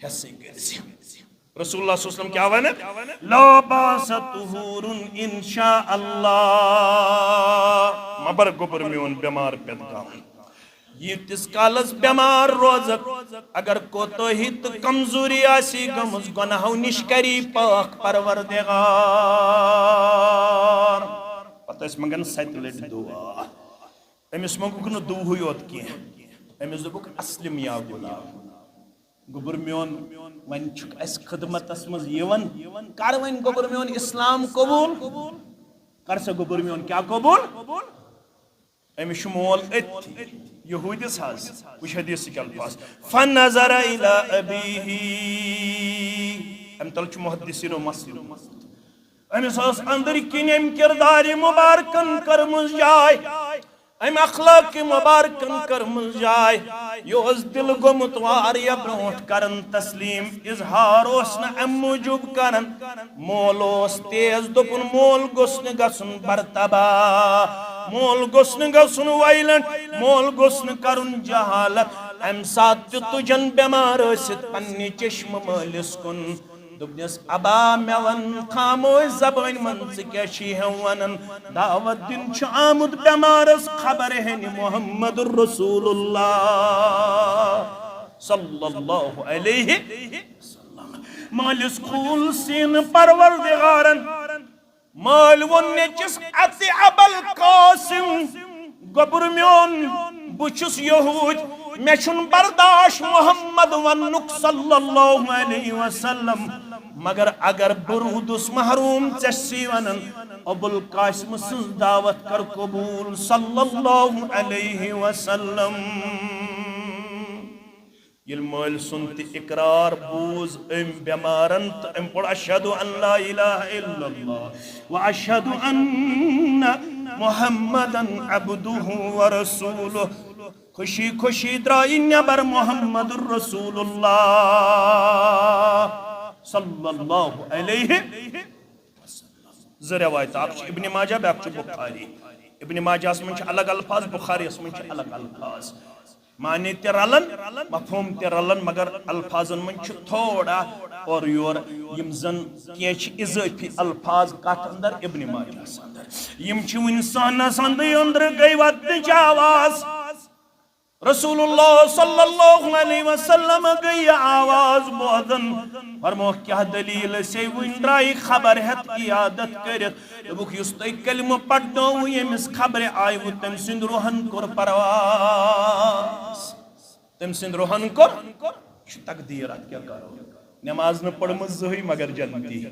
ہٮ۪سٕے گٔژھۍ۔ رسول اللہ صلی اللہ علیہ وسلم کیٛاہ ونان؟ لا باس طہور ان شاء اللہ۔ مبر گوٚبُر میون بٮ۪مار پٮ۪تھ گام۔ ییٖتِس کالس بٮ۪مار روزکھ، اگر کوتٲہی تہٕ کمزوری آسی گٔمٕژ، گۄناہو نِش کری پاک پروردگار۔ پتہٕ ٲسۍ منگان ستہِ لٹہِ دعا۔ أمِس منٛگُکھ نہٕ دُوہٕے یوت کینٛہہ، أمِس دوٚپُکھ، "اسلم یا غلام۔" گوٚبُر میون، وۄنۍ چھُکھ اَسہِ خدمتس منٛز یِوان، کر وۄنۍ گوٚبُر میون اسلام قبول۔ کر سا گوٚبُر میون کیٛاہ قبول؟ أمِس چھُ مول أتھی، یہوٗدِس حظ۔ وٕچھ حدیثٕکۍ الفاظ، فنظر الی ابیہ۔ اَمہِ تل چھُ محدثینو مسلہٕ۔ أمِس ٲس أنٛدٕرۍ کِنۍ أمۍ کِردارِ مُبارکن کٔرمٕژ جاے، أمۍ اخلاقِ مُبارکن کٔرمٕژ جاے۔ یہِ اوس دِل گوٚمُت واریاہ برونٛٹھ کران تسلیٖم، اظہار اوس نہٕ اَمہِ موٗجوٗب کران۔ مول اوس تیز، دوٚپُن، مول گوٚژھ نہٕ گژھُن برتباہ، مول گوٚژھ نہٕ گژھُن وایلنٹ، مول گوٚژھ نہٕ کرُن جہالت۔ اَمہِ ساتہٕ تہِ تُجن بٮ۪مار ٲسِتھ پننہِ چشمہٕ مٲلِس کُن۔ دوٚپنس، ابا، مےٚ ون خاموش زبٲنۍ منٛز، ژٕ کیٛاہ چھِ ہٮ۪و ونان؟ دعوت دِنۍ چھُ آمُت بٮ۪مارس خبر ہٮ۪نہِ محمد رسول اللہ صلی اللہ علیہ وسلم۔ مٲلِس کھوٗل سیٖنہٕ پروردگارن۔ مٲلۍ ووٚن نیٚچِس، اَژِ ابل قاسم، گوٚبُر میون، بہٕ چھُس یہوٗد، مےٚ چھُنہٕ برداش محمد وننُک صلی اللہ علیہ وسلم، مگر اگر بہٕ روٗدُس محروٗم، ژےٚ چھُسی ونان، ابوالقاسم سٕنٛز دعوت کر قبوٗل صلی اللہ علیہ وسلم۔ ییٚلہِ مٲلۍ سُنٛد تہِ اقرار بوٗز أمۍ بٮ۪مارن تہٕ أمۍ پوٚر، اشہد ان لا الہ الا اللہ و اشہد ان محمدن عبدہ و رسولہ۔ خوشی خوشی درٛایہِ نٮ۪بر محمد رسول اللہ صلی اللہ علیہ۔ زٕ روایتہٕ، اکھ چھُ ابن ماجہ، بیٛاکھ چھُ بخاری۔ ابن ماجہس منٛز چھِ الگ الفاظ، بخاریس منٛز چھِ الگ الفاظ۔ معنی تہِ رلان، مفہوم تہِ رلان، مگر الفاظن منٛز چھُ تھوڑا اورٕ یور، یِم زن کینٛہہ چھِ اضٲفی الفاظ کتھ اندر، ابن ماجہس اندر۔ یِم چھِ وُنہِ سہنس اندٕے أنٛدرٕ گٔے وتنٕچ آواز۔ رسول اللہ صلی اللہ علیہ وسلم گٔے یہِ آواز بوزن۔ فرمووُکھ، کیٛاہ دٔلیٖل؟ أسے وُنہِ درٛایہِ خبر ہٮ۪تھ عیادت کٔرِتھ۔ دوٚپُکھ، یُس تۄہہِ کلمہٕ پرنووُ، ییٚمِس خبرِ آیوُ، تٔمۍ سٕنٛدِ روحن کوٚر پرواز۔ تٔمۍ سٕنٛدِ روحن کوٚر، یہِ چھُ تقدیٖر، اتھ کیٛاہ کرو؟ نماز نہٕ پٔرمٕژ زٕہٕے مگر جنتی،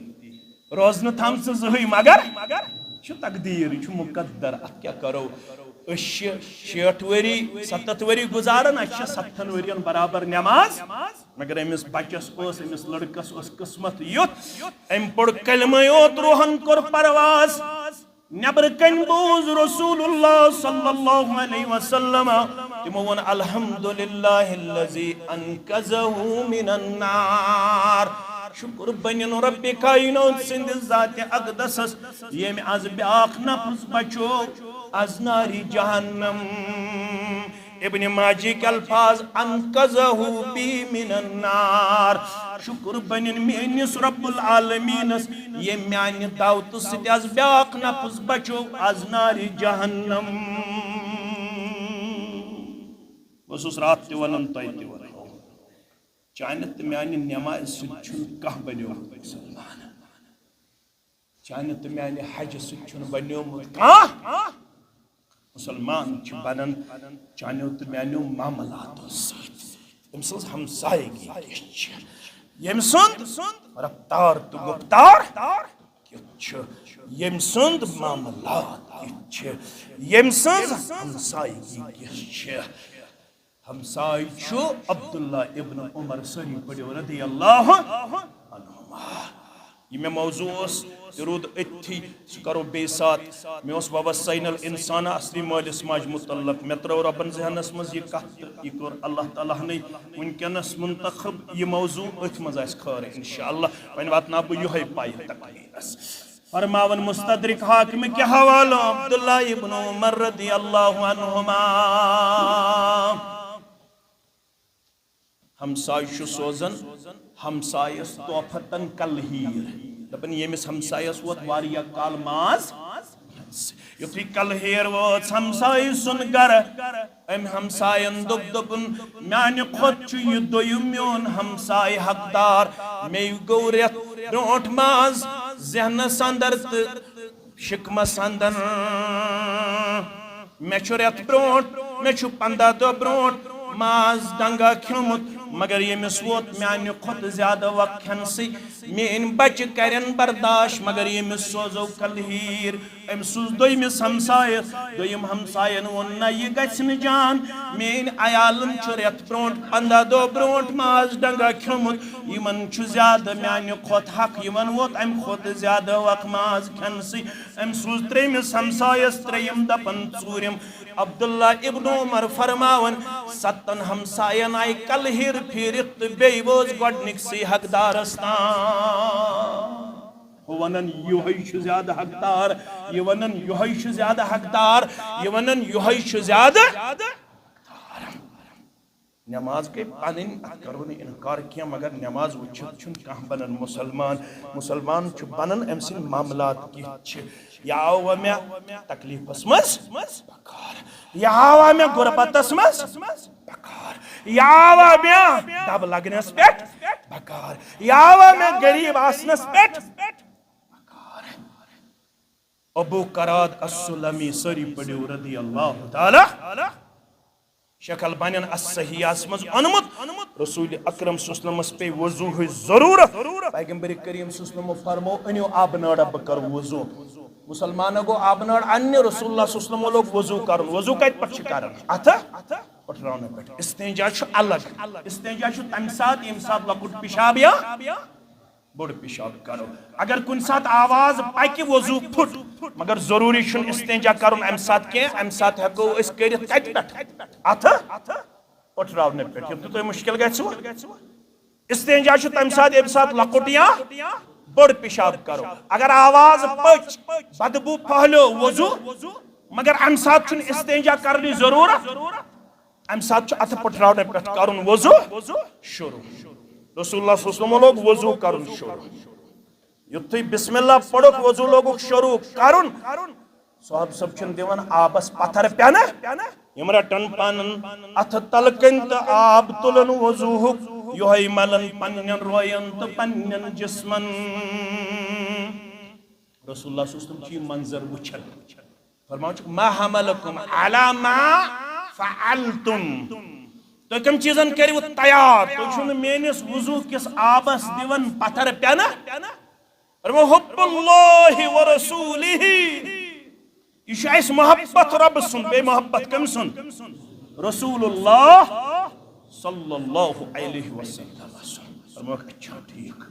روزٕ نہٕ تھامژٕ زٕہٕے مگر، یہِ چھُ تقدیٖر، یہِ چھُ مقدر، اتھ کیٛاہ کرو؟ أسۍ چھِ شیٹھ ؤری، ستتھ ؤری گُزاران، اسہِ چھِ ستتھن ؤرین برابر نماز، مگر أمِس بچس اوس، أمِس لڑکس اوس قسمت یُتھ، أمۍ پوٚر کلمے یوت، روحن کوٚر پرواز۔ نٮ۪برٕ کنۍ بوٗز رسول اللہ صلی اللہ علیہ وسلم، تِمو ووٚن، الحمدللہ الذی انقذہ من النار۔ شکر بنِن رب کائنات سٕنٛدِ ذاتِ اقدسس، ییٚمۍ از بیاکھ نفس بچو از نارِ جہنم۔ ابن ماجہ کۍ الفاظ، انقذہ بی من النار۔ شکر بنِن میٲنِس رب العالمینس، ییٚمۍ میانہِ دعوتہٕ سۭتۍ از بیاکھ نفس بچو از نارِ جہنم۔ بہٕ اوسُس راتھ تہِ ونان، تۄہہِ تہِ ونہو، چانہِ تہٕ میانہِ نمازِ سۭتۍ چھُنہٕ کانٛہہ بنیومُت مسلمان۔ چانہِ تہٕ میانہِ حجہِ سۭتۍ چھُنہٕ بنیومُت کانٛہہ۔ مسلمان چھُ بنان چانیو تہٕ میانیو معاملاتو سۭتۍ۔ أمۍ سٕنٛز ہمسایگی کِژھ چھِ؟ ییٚمۍ سُنٛد رفتار تہٕ گُفتار کیُتھ چھُ؟ ییٚمۍ سُنٛد معاملات کِتھ چھِ؟ ییٚمۍ سٕنٛز ہمسایگی کِژھ چھِ؟ ہمسایہِ چھُ عبداللہ ابن عمر، سٲری پٔرِو رضی اللہ عنہما۔ یہِ مےٚ موضوع اوس، تہِ روٗد أتھی، سُہ کرو بیٚیہِ ساتہٕ۔ مےٚ اوس ووصینا الانسان اصلی مٲلِس ماجہِ متعلق۔ مےٚ ترٲو رۄبن ذہنس منٛز یہِ کتھ تہٕ یہِ کوٚر اللہ تعالیٰ ہنٕے وٕنکیٚنس منتخب۔ یہِ موضوع أتھۍ منٛز آسہِ خٲر انشاءاللہ۔ وۄنۍ واتناو بہٕ یِہوٚے پایہِ تقریٖرس۔ فرماوان مستدرک حاکم کہِ حوالہٕ عبداللہ ابن عمر رضی اللہ عنہما۔ ہمسایہِ چھُ سوزان ہمسایس تحفتن کلہیٖر۔ دپان، ییٚمِس ہمسایس ووت واریاہ کال ماز۔ یُتھُے کلہیٖر وٲژ ہمسایہِ سُنٛد گرٕ، أمۍ ہمساین دوٚپ، دوٚپُن، میانہِ کھۄتہٕ چھُ یہِ دوٚیِم میون ہمسایہِ حقدار۔ مےٚ گوٚو رٮ۪تھ برونٛٹھ ماز ذہنس اندر تہٕ شکمس اندر۔ مےٚ چھُ رٮ۪تھ برونٛٹھ، مےٚ چھُ پنٛداہ دۄہ برونٛٹھ ماز ڈنگا کھیوٚمُت، مگر ییٚمِس ووت میانہِ کھۄتہٕ زیادٕ وق کھٮ۪نسٕے۔ میٲنۍ بچہِ کرن برداش، مگر ییٚمِس سوزو کلہیٖر۔ أمۍ سوٗز دوٚیمِس ہمسایس۔ دوٚیِم ہمساین ووٚن، نہ، یہِ گژھِ نہٕ جان۔ میٲنۍ عیالن چھُ رٮ۪تھ برونٛٹھ، پنٛداہ دۄہ برونٛٹھ ماز ڈنگا کھیوٚمُت۔ یِمن چھُ زیادٕ میانہِ کھۄتہٕ حق، یِمن ووت امہِ کھۄتہٕ زیادٕ وق ماز کھٮ۪نسٕے۔ أمۍ سوٗز ترٛیٚیمِس ہمسایس، ترٛیٚیِم دپان ژوٗرِم۔ عبداللہ ابن عمر فرماوان، ستن ہمساین آیہِ کلہیٖر پھیٖرِتھ تہٕ بیٚیہِ وٲژ گۄڈنِکسٕے حقدارس تام۔ ہُہ ونان، یِہوٚے چھُ زیادٕ حقدار، یہِ ونان، یِہوٚے چھُ زیادٕ حقدار، یہِ ونان، یِہوٚے چھُ زیادٕ۔ نماز گٔے پنٕنۍ، اتھ کرو نہٕ انکار کینٛہہ، مگر نماز وٕچھِتھ چھُنہٕ کانٛہہ بنان مسلمان۔ مسلمان چھُ بنان أمۍ سٕنٛدۍ معاملات کِتھ چھِ۔ یہِ آوا مےٚ تکلیفس منٛز بکار، یہِ آوا مےٚ غربتس منٛز بکار، یہِ آوا مےٚ دب لگنس پٮ۪ٹھ بکار، یہِ آوا مےٚ غریب آسنس پٮ۪ٹھ بکار۔ ابو قراد السلمی، سٲری پٔرِو رضی اللہ تعالیٰ۔ شیخ البانین الصحیحس منٛز اونمُت، رسول اکرم صلی اللہ علیہ وسلمس پے وضوہٕچ ضرورت۔ پیغمبر کریم صلی اللہ علیہ وسلمو فرمو، أنِو آبہٕ نٲرا، بہٕ کرٕ وضو۔ مسلمانو گوٚو آبہٕ نٲر اننہِ، رسول اللہ صلی اللہ علیہ وسلمو لوگ وضو کرُن۔ وضو کتہِ پٮ۪ٹھ چھِ کران؟ اتھٕ پٹھراونہٕ پٮ۪ٹھ۔ استنجا چھُ الگ۔ استنجا چھُ تمہِ ساتہٕ، ییٚمہِ ساتہٕ لۄکُٹ پِشاب یا بوٚڑ پِشاب کرو۔ اگر کُنہِ ساتہٕ آواز پکہِ، وضو پھُٹ، مگر ضروٗری چھُنہٕ استنجا کرُن امہِ ساتہٕ کینٛہہ، امہِ ساتہٕ ہٮ۪کو أسۍ کٔرِتھ کتہِ پٮ۪ٹھ؟ اتھٕ پٔٹھراونہٕ پٮ۪ٹھ، ییٚمہِ تۄہہِ مُشکل گژھِوٕ۔ استنجا چھُ تمہِ ساتہٕ، ییٚمہِ ساتہٕ لۄکُٹ یا بٔڑ پیشاب کرو۔ اگر آواز پٔچ، بدبو پھہلیو وضو، مگر امہِ ساتہٕ چھُنہٕ استنجا کرنٕچ ضروٗرت، امہِ ساتہٕ چھُ اتھٕ پٔٹھراونہٕ پٮ۪ٹھ کرُن وضو شروع۔ رسول اللہ صلی اللہ علیہ وسلم لوگ وضو کرُن شروع۔ یُتھُے بسم اللہ پوٚرُکھ، وضو لوگُکھ شروع کرُن، صحابہٕ صٲب چھِنہٕ دِوان آبس پتھر پٮ۪نہٕ، یِم رٹن پنُن اتھٕ تلہٕ کنۍ تہٕ آب تُلن وضوٗہُک، یِہوٚے ملن پننٮ۪ن روین تہٕ پننٮ۪ن جسمن۔ رسول اللہ صلی اللہ علیہ وسلم چھُ یہِ منظر وٕچھان، فرماوان چھُکھ، "ما حملکم علی ما فعلتم"، تُہۍ کم چیٖزن کٔرِو تیار؟ تُہۍ چھِو نہٕ میٲنِس وضوٗ کِس آبس دِوان پتھر پٮ۪نہٕ۔ فرماو، "حب اللہ و رسولہ"، یہِ چھُ اَسہِ محبت رۄبہٕ سُنٛد، بیٚیہِ محبت کٔمۍ سُنٛد؟ رسول اللہ صلی اللہ علیہ وسلم۔ فرموکھ، اچھا، ٹھیٖک۔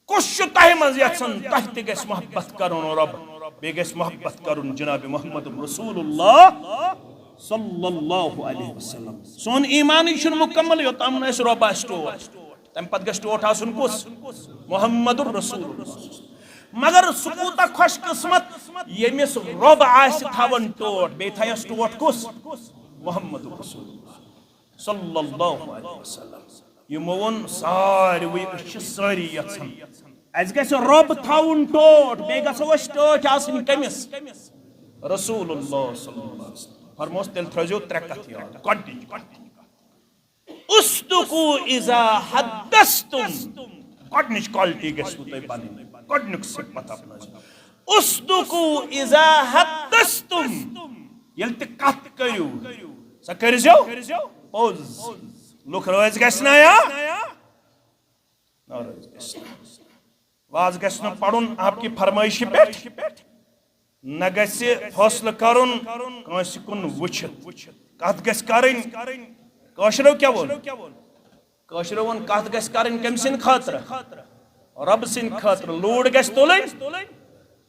کُس چھُ تۄہہِ منٛز یژھان تۄہہِ تہِ گژھِ محبت کرُن رۄب، بیٚیہِ گژھِ محبت کرُن جناب محمد رسول اللہ صلی اللہ علیہ وسلم؟ سون ایمانٕے چھُنہٕ مکمل یوٚتام نہٕ اَسہِ رۄب آسہِ ٹوٹھ۔ تَمہِ پتہٕ گژھِ ٹوٹھ آسُن کُس؟ محمد رسول اللہ۔ مگر سُہ کوٗتاہ خۄش قسمت ییٚمِس رۄب آسہِ تھاوان ٹوٹھ، بیٚیہِ تھایَس ٹوٹھ کُس؟ محمد رسول اللہ صلی اللہ علیہ وسلم۔ یِمو ووٚن ساروٕے، أسۍ چھِ سٲری یژھان اَسہِ گژھِ رۄب تھاوُن ٹوٹھ، بیٚیہِ گژھو أسۍ ٹٲٹھۍ آسٕنۍ کٔمِس؟ رسول اللہ صلی اللہ علیہ وسلم۔ فرموس، تیٚلہِ تھٲیزیو ترٛےٚ کتھ یاد۔ گۄڈٕنِچ کتھ، اصدقوا اذا حدثتم۔ گۄڈٕنِچ quality گژھِ نہٕ تۄہہِ بنٕنۍ، گۄڈٕنیُک صفت اپنٲیزیو۔ اصدقوا اذا حدثتم۔ ییٚلہِ تہِ کتھ کٔرِو، سۄ کٔرۍزیو پوٚز۔ لُکھ رٲضۍ گژھِ نا یا ناراض گژھِ نا۔ واز گژھِ نہٕ پرُن آپ کی فرمٲیشہِ پٮ۪ٹھ، نہ گژھِ فٲصلہٕ کرُن کٲنٛسہِ کُن وٕچھِتھ۔ کتھ گژھِ کرٕنۍ، کٲشرو کیٛاہ ووٚن؟ کٲشرو ووٚن، کتھ گژھِ کرٕنۍ کٔمۍ سٕنٛدِ خٲطرٕ؟ رۄب سٕنٛدِ خٲطرٕ۔ لوٗر گژھِ تُلٕنۍ۔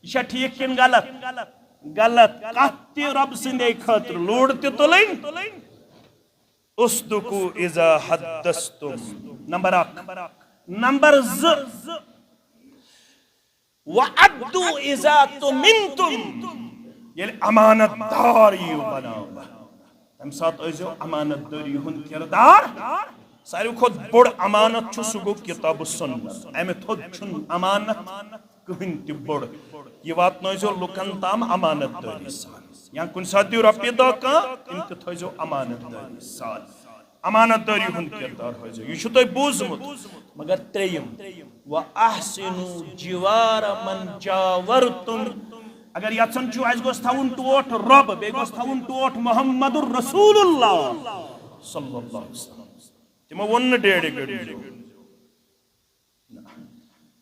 یہِ چھا ٹھیٖک کِنہٕ غلط؟ غلط۔ کتھ تہِ رۄب سٕنٛدے خٲطرٕ، لوٗر تہِ تُلٕنۍ۔ اصدقوا اذا حدثتم۔ نمبر اکھ۔ نمبر زٕ، وَأَدُّوا إِذَا تُمِنْتُمْ۔ ییٚلہِ امانت دار یِیِو بناونہٕ، تَمہِ ساتہٕ ٲسۍزیو امانت دٲری ہُنٛد کِردار۔ ساروی کھۄتہٕ بوٚڑ امانت چھُ، سُہ گوٚو کِتاب و سُنت۔ اَمہِ تھوٚد چھُنہٕ امانت کٕہٕنۍ تہِ بوٚڑ۔ یہِ واتنٲیزیو لُکن تام امانت دٲری سان۔ یا کُنہِ ساتہٕ دِیِو رۄپیہِ دَہ کانٛہہ، تِم تہِ تھٲیزیو امانت دٲری سان۔ امانت دٲری ہُنٛد کِردار ہٲیزیو۔ یہِ چھُ تۄہہِ بوٗزمُت۔ مگر ترٛیٚیِم، وَأَحْسِنُوا جِوَارَ مَنْ جَاوَرْتُمْ۔ اگر یژھان چھُو اَسہِ گوٚژھ تھاوُن ٹوٹھ رۄب، بیٚیہِ گوٚژھ تھاوُن ٹوٹھ محمد رسول اللہ صلی اللہ علیہ وسلم۔ تِمو ووٚن نہٕ ڈیڈِ گٔڑِزیو۔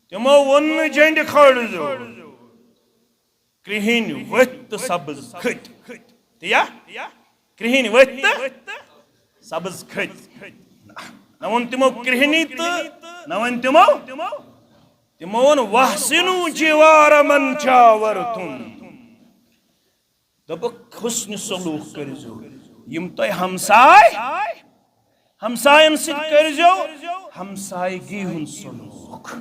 تِمو ووٚن نہٕ جنڈِ کھٲلِزیو۔ کرٛہِنۍ ؤتھۍ تہٕ سبز کھٔتۍ۔ تہِ یا؟ کرٛہِنۍ ؤتھۍ تہٕ سبز کھٔتۍ۔ نہ ووٚن تِمو کرٛہِنی تہٕ نہ ووٚن تِمو۔ تِمو ووٚن، "وَأَحْسِنُوا جِوَارَ مَنْ جَاوَرْتُمْ۔" دوٚپُکھ، حُسنِ سلوٗک کٔرۍزیو۔ یِم تۄہہِ ہمساے، ہمساین سۭتۍ کٔرۍزیو ہمسایگی ہُنٛد سلوٗک۔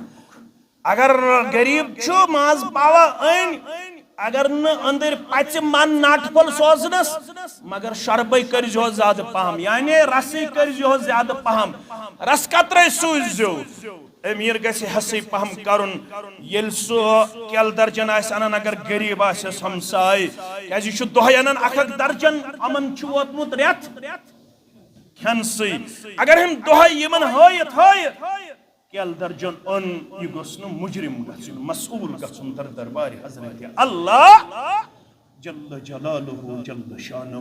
اگر غریب چھُ، ماز پاوا أنۍ، اگر نہٕ أنٛدٕرۍ پژِ من ناٹہِ پھوٚل سوزنس، مگر شربے کٔرۍزیو زیادٕ پہم، یعنی رسٕے کٔرۍزیو زیادٕ پہم، رس قطرے سوٗززیو۔ امیر گژھِ حصے پہم کرُن۔ ییٚلہِ سُہ کیلہٕ درجن آسہِ انان، اگر غریب آسٮ۪س ہمساے، کیازِ یہِ چھُ دۄہے انان اکھ اکھ درجن، یِمن چھُ ووتمُت رٮ۪تھ کھٮ۪نسٕے۔ اگر أمۍ دۄہے یِمن ہٲیِتھ ہٲیِتھ کیلہٕ درجن اوٚن، یہِ گوٚژھ نہٕ مجرم گژھُن، مسئول گژھُن در دربارِ حضرت اللہ جل جلالہ جل شانہ۔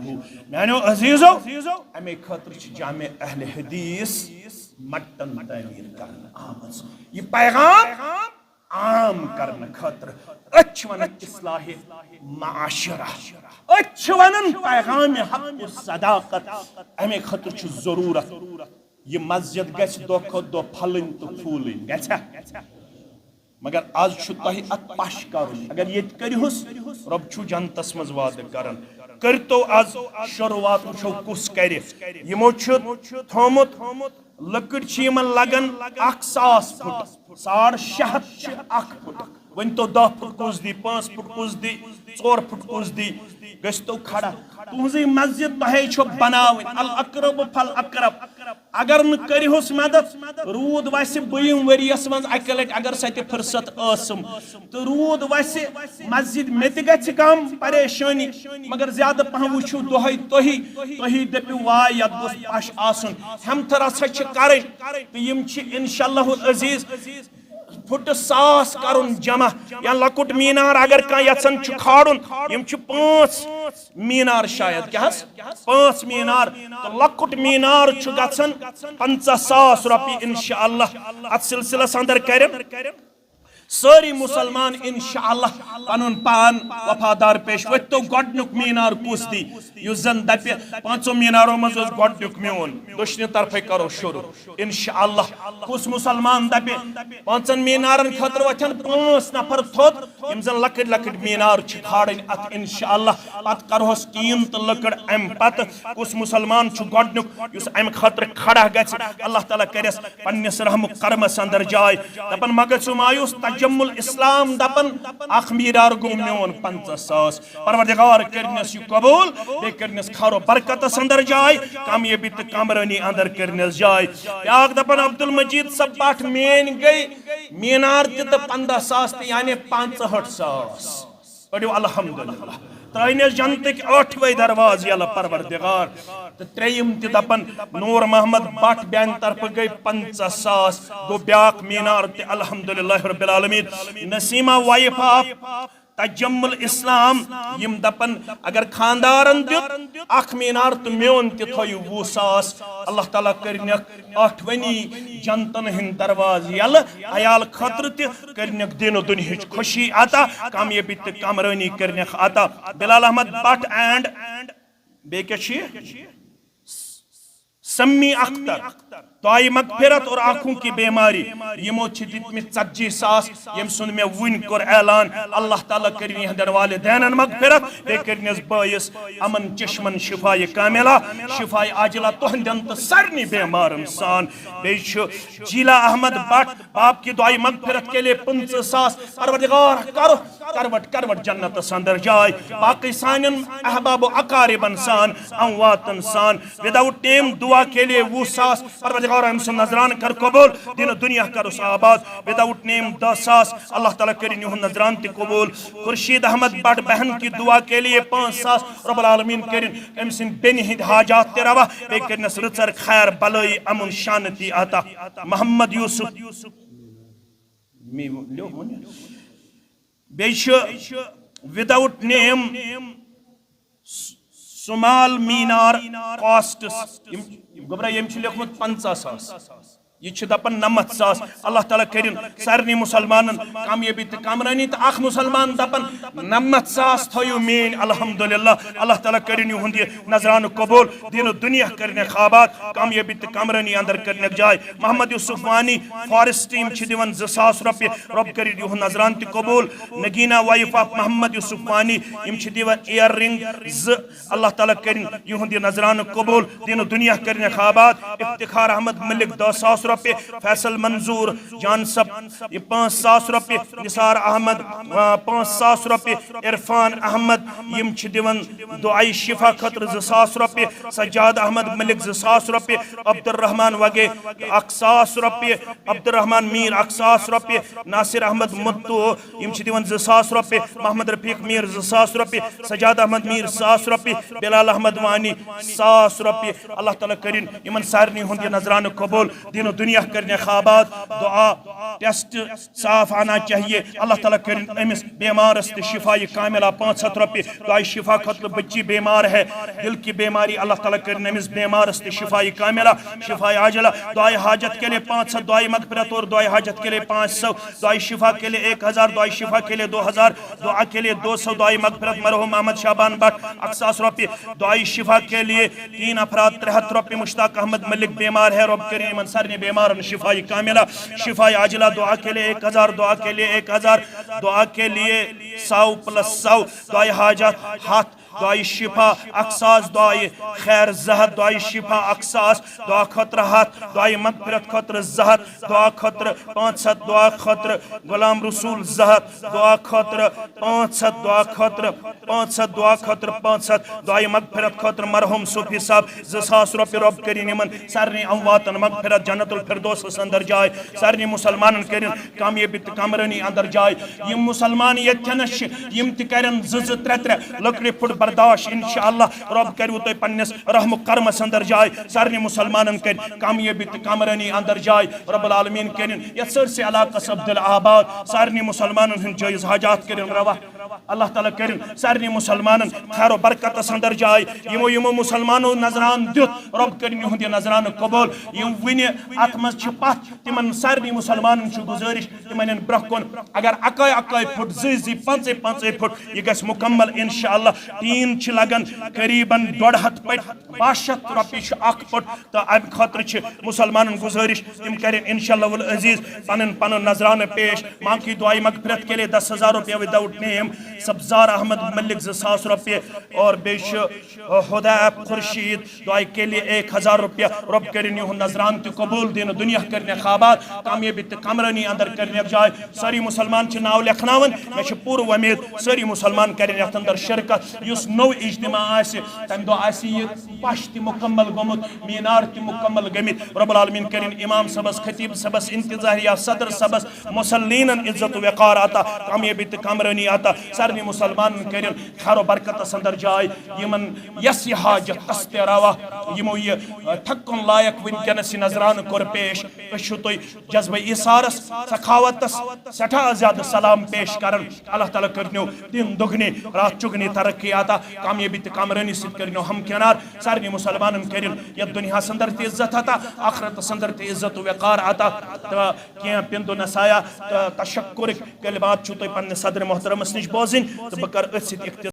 میانیو عزیزو، امے خٲطرٕ چھِ جامع اہل حدیث مٹن تعمیر کرنہٕ آمٕژ۔ یہِ پیغام عام کرنہٕ خٲطرٕ۔ أتھۍ چھِ ونان اصلاح معاشرہ، أتھۍ چھِ ونان پیغام حق و صداقت۔ امے خٲطرٕ چھُ ضروٗرت یہِ مسجد گژھِ دۄہ کھۄتہٕ دۄہ پھۄلٕنۍ تہٕ پھوٗلٕنۍ۔ گژھِ؟ مگر از چھُ تۄہہِ اتھ پش کرُن۔ اگر ییٚتہِ کٔرِہُس، رۄب چھُ جنتس منٛز وعدٕ کران۔ کٔرۍتو از شروعات، وٕچھو کُس کرِ۔ یِمو چھُ تھوٚومُت، لٔکٕر چھِ یِمن لگان اکھ ساس پھُٹ، ساڑ شےٚ ہتھ چھِ اکھ پھُٹ۔ ؤنۍ تو دَہ پھُٹ کُس دی، پانٛژھ پھُٹ کُس دی، ژور پھُٹ کُس دی، گٔژھۍ تو کھڑا۔ تُہنٛزٕے مسجد تۄہے چھو بناوٕنۍ، الاقرب فالاقرب۔ اگر نہٕ کٔرِہُس مدد، روٗد وسہِ بٔیِم ؤریَس منٛز اَکہِ لٹہِ، اگر سۄ تہِ فرصت ٲسٕم۔ تہٕ روٗد وسہِ، مسجد مےٚ تہِ گژھِ کم پریشٲنی، مگر زیادٕ پہم وٕچھِو دۄہے تُہی، تُہی دٔپِو، واے، یتھ گوٚژھ پش آسُن۔ ہمتھر ہسا چھِ کرٕنۍ، تہٕ یِم چھِ انشاءاللہ العزیز پھُٹہٕ ساس کرُن جمع۔ یا لۄکُٹ مینار اگر کانٛہہ یژھان چھُ کھالُن، یِم چھِ پانٛژھ مینار شاید، کیٛاہ حظ؟ پانٛژھ مینار۔ تہٕ لۄکُٹ مینار چھُ گژھان پنٛژاہ ساس رۄپیہِ انشاءاللہ۔ اتھ سلسلس اندر کرن سٲری مسلمان انشاءاللہ پنُن پان وفادار پیش۔ ؤتھۍ تو گۄڈنیُک مینار کُس دی، یُس زن دپہِ، پانٛژو مینارو منٛز اوس گۄڈنیُک میون، دٔچھنہِ طرفے کرو شروع۔ انشاءاللہ کُس مسلمان دپہِ، پانٛژن مینارن خٲطرٕ وۄتھن پانٛژھ نفر تھوٚد، یِم زن لۄکٕٹۍ لۄکٕٹۍ مینار چھِ کھالٕنۍ اتھ انشاءاللہ۔ پتہٕ کرہوس ٹیٖن تہٕ لٔکٕر امہِ پتہٕ۔ کُس مسلمان چھُ گۄڈنیُک یُس امہِ خٲطرٕ کھڑا گژھِ، اللہ تعالیٰ کرٮ۪س پننِس رحمُک کرمس اندر جاے۔ دپان، مگر ژٕ مایوس تجمل اسلام دپان، اکھ مینار گوٚو میون پنٛژاہ ساس۔ پروردگار کٔرنس یہِ قبول، بیٚیہِ کٔرنس خیر و برکتس اندر جاے، کامیٲبی تہٕ کامرٲنی اندر کٔرنس جاے۔ بیاکھ دپان، عبدالمجید صٲب بٹ، میٲنۍ گٔے مینار تہِ تہٕ پنٛداہ ساس تہِ، یعنی پانٛژہٲٹھ ساس۔ پٔرِو الحمدللہ۔ ترٲینس جنتٕکۍ ٲٹھوے دروازٕ یلہٕ پروردگار۔ تہٕ ترٛیٚیِم تہِ دپان، نور محمد بٹ بیانہِ طرفہٕ گٔے پنٛژاہ ساس، گوٚو بیاکھ مینار تہِ الحمدللہ رب العالمین۔ نسیمہ وائف آف تجمل اسلام، یِم دپان، اگر خاندارن دیُت اکھ مینار تہٕ میون تہِ تھٲیِو وُہ ساس۔ اللہ تعالیٰ کٔرنکھ ٲٹھوٕنی جنتن ہٕنٛدۍ دروازٕ یلہٕ، عیال خٲطرٕ تہِ کٔرنکھ دین و دنیاہٕچ خوشی عطا، کامیٲبی تہٕ کامرٲنی کٔرنکھ عطا۔ بلال احمد بٹ اینڈ بیٚیہِ کیٛاہ چھُ یہِ؟ سمی اختر، دعائے مغفرت اور آنکھوں کی بیماری، یِمو چھِ دِتمٕتۍ ژتجی ساس، ییٚمہِ سُنٛد مےٚ وُنۍ کوٚر اعلان۔ اللہ تعالیٰ کٔرِنۍ یِہنٛدٮ۪ن والدینن مغفرت، بیٚیہِ کٔرِنَس بٲیِس امن چشمن شفایہِ کاملہ، شفایہِ عاجلہ تُہنٛدٮ۪ن تہٕ سارنٕے بیمارن سان۔ بیٚیہِ چھُ جیلا احمد بٹ، باپ کی دعائے مغفرت کے لیے پٕنٛژٕہ ساس۔ پروردگار کرو کروٹ کروٹ جنتس اندر جاے۔ باقی سانٮ۪ن احباب و اقاربن سان، امواتن سان، وداؤٹ نیم دعا کے لیے وُہ ساس۔ پروردگار أمۍ سُنٛد نذرانہٕ کر قبول، دین و دنیا کرُس آباد۔ وداؤٹ نیم دہ ساس، اللہ تعالیٰ کٔرِنۍ یِہُنٛد نذرانہٕ تہِ قبول۔ خورشید احمد بٹ بہن کی دعا کے لیے پانٛژھ ساس، رب العالمین کٔرِنۍ أمۍ سٕنٛدۍ بیٚنہِ ہٕنٛدۍ حاجات تہِ روا، بیٚیہِ کٔرِنَس رٕژر خیر بلٲیی امن شانتی عطا۔ محمد یوسف، می لیو وۄنۍ۔ بیٚیہِ چھُ وداؤٹ نیم سمال مینار کاسٹس، یِم، گوٚبرا، ییٚمۍ چھُ لیوٚکھمُت پنٛژاہ ساس، یہِ چھُ دپان نَمَتھ ساس۔ اللہ تعالیٰ کٔرِن سارنٕے مسلمانن کامیٲبی تہٕ کامرٲنی۔ تہٕ اکھ مسلمان دپان، نَمَتھ ساس تھٲیِو میٲنۍ، الحمدللہ۔ اللہ تعالیٰ کٔرِن یِہُنٛد یہِ نذرانہٕ قبول، دین و دنیا کٔرِنَکھ آباد، کامیٲبی تہٕ کامرٲنی اندر کٔرِنَکھ جاے۔ محمد یوسف وانی فارسٹ، یِم چھِ دِوان زٕ ساس رۄپیہِ، رۄب کٔرِن یِہُنٛد نذرانہٕ تہِ قبول۔ نگینا وائف آف محمد یوسف وانی، یِم چھِ دِوان earring زٕ۔ اللہ تعالیٰ کٔرِن یِہُنٛد یہِ نذرانہٕ قبول، دین و دنیا کٔرِنَکھ آباد۔ افتخار احمد ملک دہ ساس رۄپیہِ، فیصل منظور جان صٲب یہِ پانٛژھ ساس رۄپیہِ، نثار احمد، آ، پانٛژھ ساس رۄپیہِ، عرفان احمد، یِم چھِ دِوان دعائے شفا خٲطرٕ زٕ ساس رۄپیہِ، سجاد احمد ملک زٕ ساس رۄپیہِ، عبدالرحمان وگے اکھ ساس رۄپیہِ، عبدالرحمان میر اکھ ساس رۄپیہِ، ناصر احمد متو، یِم چھِ دِوان زٕ ساس رۄپیہِ، محمد رفیق میر زٕ ساس رۄپیہِ، سجاد احمد میر ساس رۄپیہِ، بلال احمد وانی ساس رۄپیہِ۔ اللہ تعالیٰ کٔرِن یِمن سارنٕے ہُنٛد یہِ نذرانہٕ قبول، دین و دنیا کٔرِنَکھ آباد۔ دعا ٹیسٹ صاف آنا چاہیے۔ اللہ تعالیٰ کٔرِن أمِس بیمارس تہِ شفایہِ کاملہ پانٛژھ ہتھ رۄپیہِ۔ دعائے شفا خٲطرٕ بچی بیمار ہے، دل کی بیماری، اللہ تعالیٰ کٔرِن أمِس بیمارس تہِ شفایہِ کاملہ، شفایہِ عاجلہ۔ دعائے حاجت کے لیے پانچ سو، دعائے مغفرت اور دعائے حاجت کے لیے پانچ سو، دعائے شفا کے لیے ایک ہزار، دعائے شفا کے لیے دو ہزار، دعا کے لیے دو سو، دعائے مغفرت مرحوم محمد شعبان بٹ اکھ ساس رۄپیہِ، دعائے شفا کے لیے تین افراد ترٛےٚ ہتھ رۄپیہِ، مشتاق احمد ملک بیمار ہے، رۄب کٔرِن یِمن سارنٕے بیمارن شفای کاملہ، شفای عاجلہ، دعا کے لیے ایک ہزار، دعا کے لیے ایک ہزار، دعا کے لیے سو پلس سو، دعائے حاجات ہتھ، دعائے شفا اکھ ساس، دعائے خیر زٕ ہتھ، دعائے شفا اکھ ساس، دعا خٲطرٕ ہتھ، دعائے مغفرت خٲطرٕ زٕ ہتھ، دعا خٲطرٕ پانٛژھ ہتھ، دعا خٲطرٕ غلام رسول زٕ ہتھ، دعا خٲطرٕ پانٛژھ ہتھ، دعا خٲطرٕ پانٛژھ ہتھ، دعا خٲطرٕ پانٛژھ ہتھ، دعائے مغفرت خٲطرٕ مرحوم صوفی صاحب زٕ ساس رۄپیہِ۔ رۄب کٔرِن یِمن سارنٕے امواتن مغفرت، جنت الفردوسس اندر جاے، سارنٕے مسلمانن کٔرِن کامیٲبی تہٕ کامرٲنی اندر جاے۔ یِم مسلمان ییٚتھٮ۪نس چھِ، یِم تہِ کرن زٕ زٕ ترٛےٚ ترٛےٚ لٔکرِ پھُٹ برداش، انشاءاللہ رۄب کریو تۄہہِ پننِس رحم و کرمس اندر جاے، سارنٕے مسلمانن کٔرۍ کامیٲبی تہٕ کامرٲنی اندر جاے۔ رب العالمین کٔرِن یتھ سٲرسٕے علاقس عبدالآباد، سارنٕے مسلمانن ہٕنٛدۍ جٲیز حاجات کٔرِن روا۔ اللہ تعالیٰ کٔرِن سارنٕے مسلمانن خیر و برکتس اندر جاے۔ یِمو یِمو مسلمانو نذران دیُت، رۄب کٔرِن یِہُنٛد یہِ نذرانہٕ قبول۔ یِم وٕنہِ اتھ منٛز چھِ پتھ، تِمن سارنٕے مسلمانن چھُ گُزٲرِش، تِم انن برونٛہہ کُن۔ اگر اکٲے اکٲے پھُٹ، زٕے زٕے، پانٛژے پانٛژے پھُٹ، یہِ گژھِ مکمل انشاءاللہ۔ ٹیٖن چھِ لگان قریباً ڈۄڈ ہتھ پٔٹۍ، باہ شتھ رۄپیہِ چھُ اکھ پھُٹ، تہٕ امہِ خٲطرٕ چھِ مسلمانن گُزٲرِش، تِم کرن انشاءاللہ العزیز پنٕنۍ پنُن نذرانہٕ پیش۔ مانگی دعائے مغفرت کے لیے دس ہزار روپیہ وداؤٹ نیم، سبزار احمد ملک زٕ ساس رۄپیہِ، اور بیٚیہِ چھُ حدیب خورشید دعائے کے لیے ایک ہزار روپیہ۔ رۄب کٔرِن یِہُنٛد نذرانہٕ تہِ قبول، دِنہٕ دُنیا کٔرِنٮ۪کھ آباد، کامیٲبی تہٕ کامرٲنی اندر کٔرِنٮ۪کھ جاے۔ سٲری مسلمان چھِ ناو لیکھناوان، مےٚ چھِ پوٗرٕ وۄمید سٲری مسلمان کَرن یَتھ اندر شرکت۔ یُس نوٚو اجتماع آسہِ، تَمہِ دۄہ آسہِ یہِ پَش تہِ مُکمل گوٚمُت، مینار تہِ مُکمل گٔمٕتۍ۔ رب العالمین کٔرِن امام صٲبس، خطیب صٲبس، انتظامیہ صدر صٲبس، مصلینن عزت و وقار عطا، کامیٲبی تہٕ کامرٲنی عطا۔ سارنٕے مسلمانن کٔرِن خیر و برکتس اندر جاے۔ یِمن یس یہِ حاجت تس تہِ روا، یِمو یہِ، ٲ، تھکُن لایق وٕنکیٚنس یہِ نذرانہٕ کوٚر پیش۔ أسۍ چھِو تۄہہِ جذبہ ایثارس، سخاوتس سٮ۪ٹھاہ زیادٕ سلام پیش کران۔ اللہ تعالیٰ کٔرنو دِن دُگنی، راتھ چُگنی ترقی عطا، کامیٲبی تہٕ کامرٲنی سۭتۍ کٔرنو ہمکنار۔ سارنٕے مسلمانن کٔرِن یتھ دُنیاہس اندر تہِ عزت عطا، آخرتس اندر تہِ عزت و وقار عطا۔ تہٕ کینٛہہ پِندو نصایح تہٕ تشکرٕکۍ کلمات چھِو تۄہہِ پننِس صدر محترمس نِش بوزٕنۍ، تہٕ بہٕ کرٕ أتھۍ سۭتۍ اختتام۔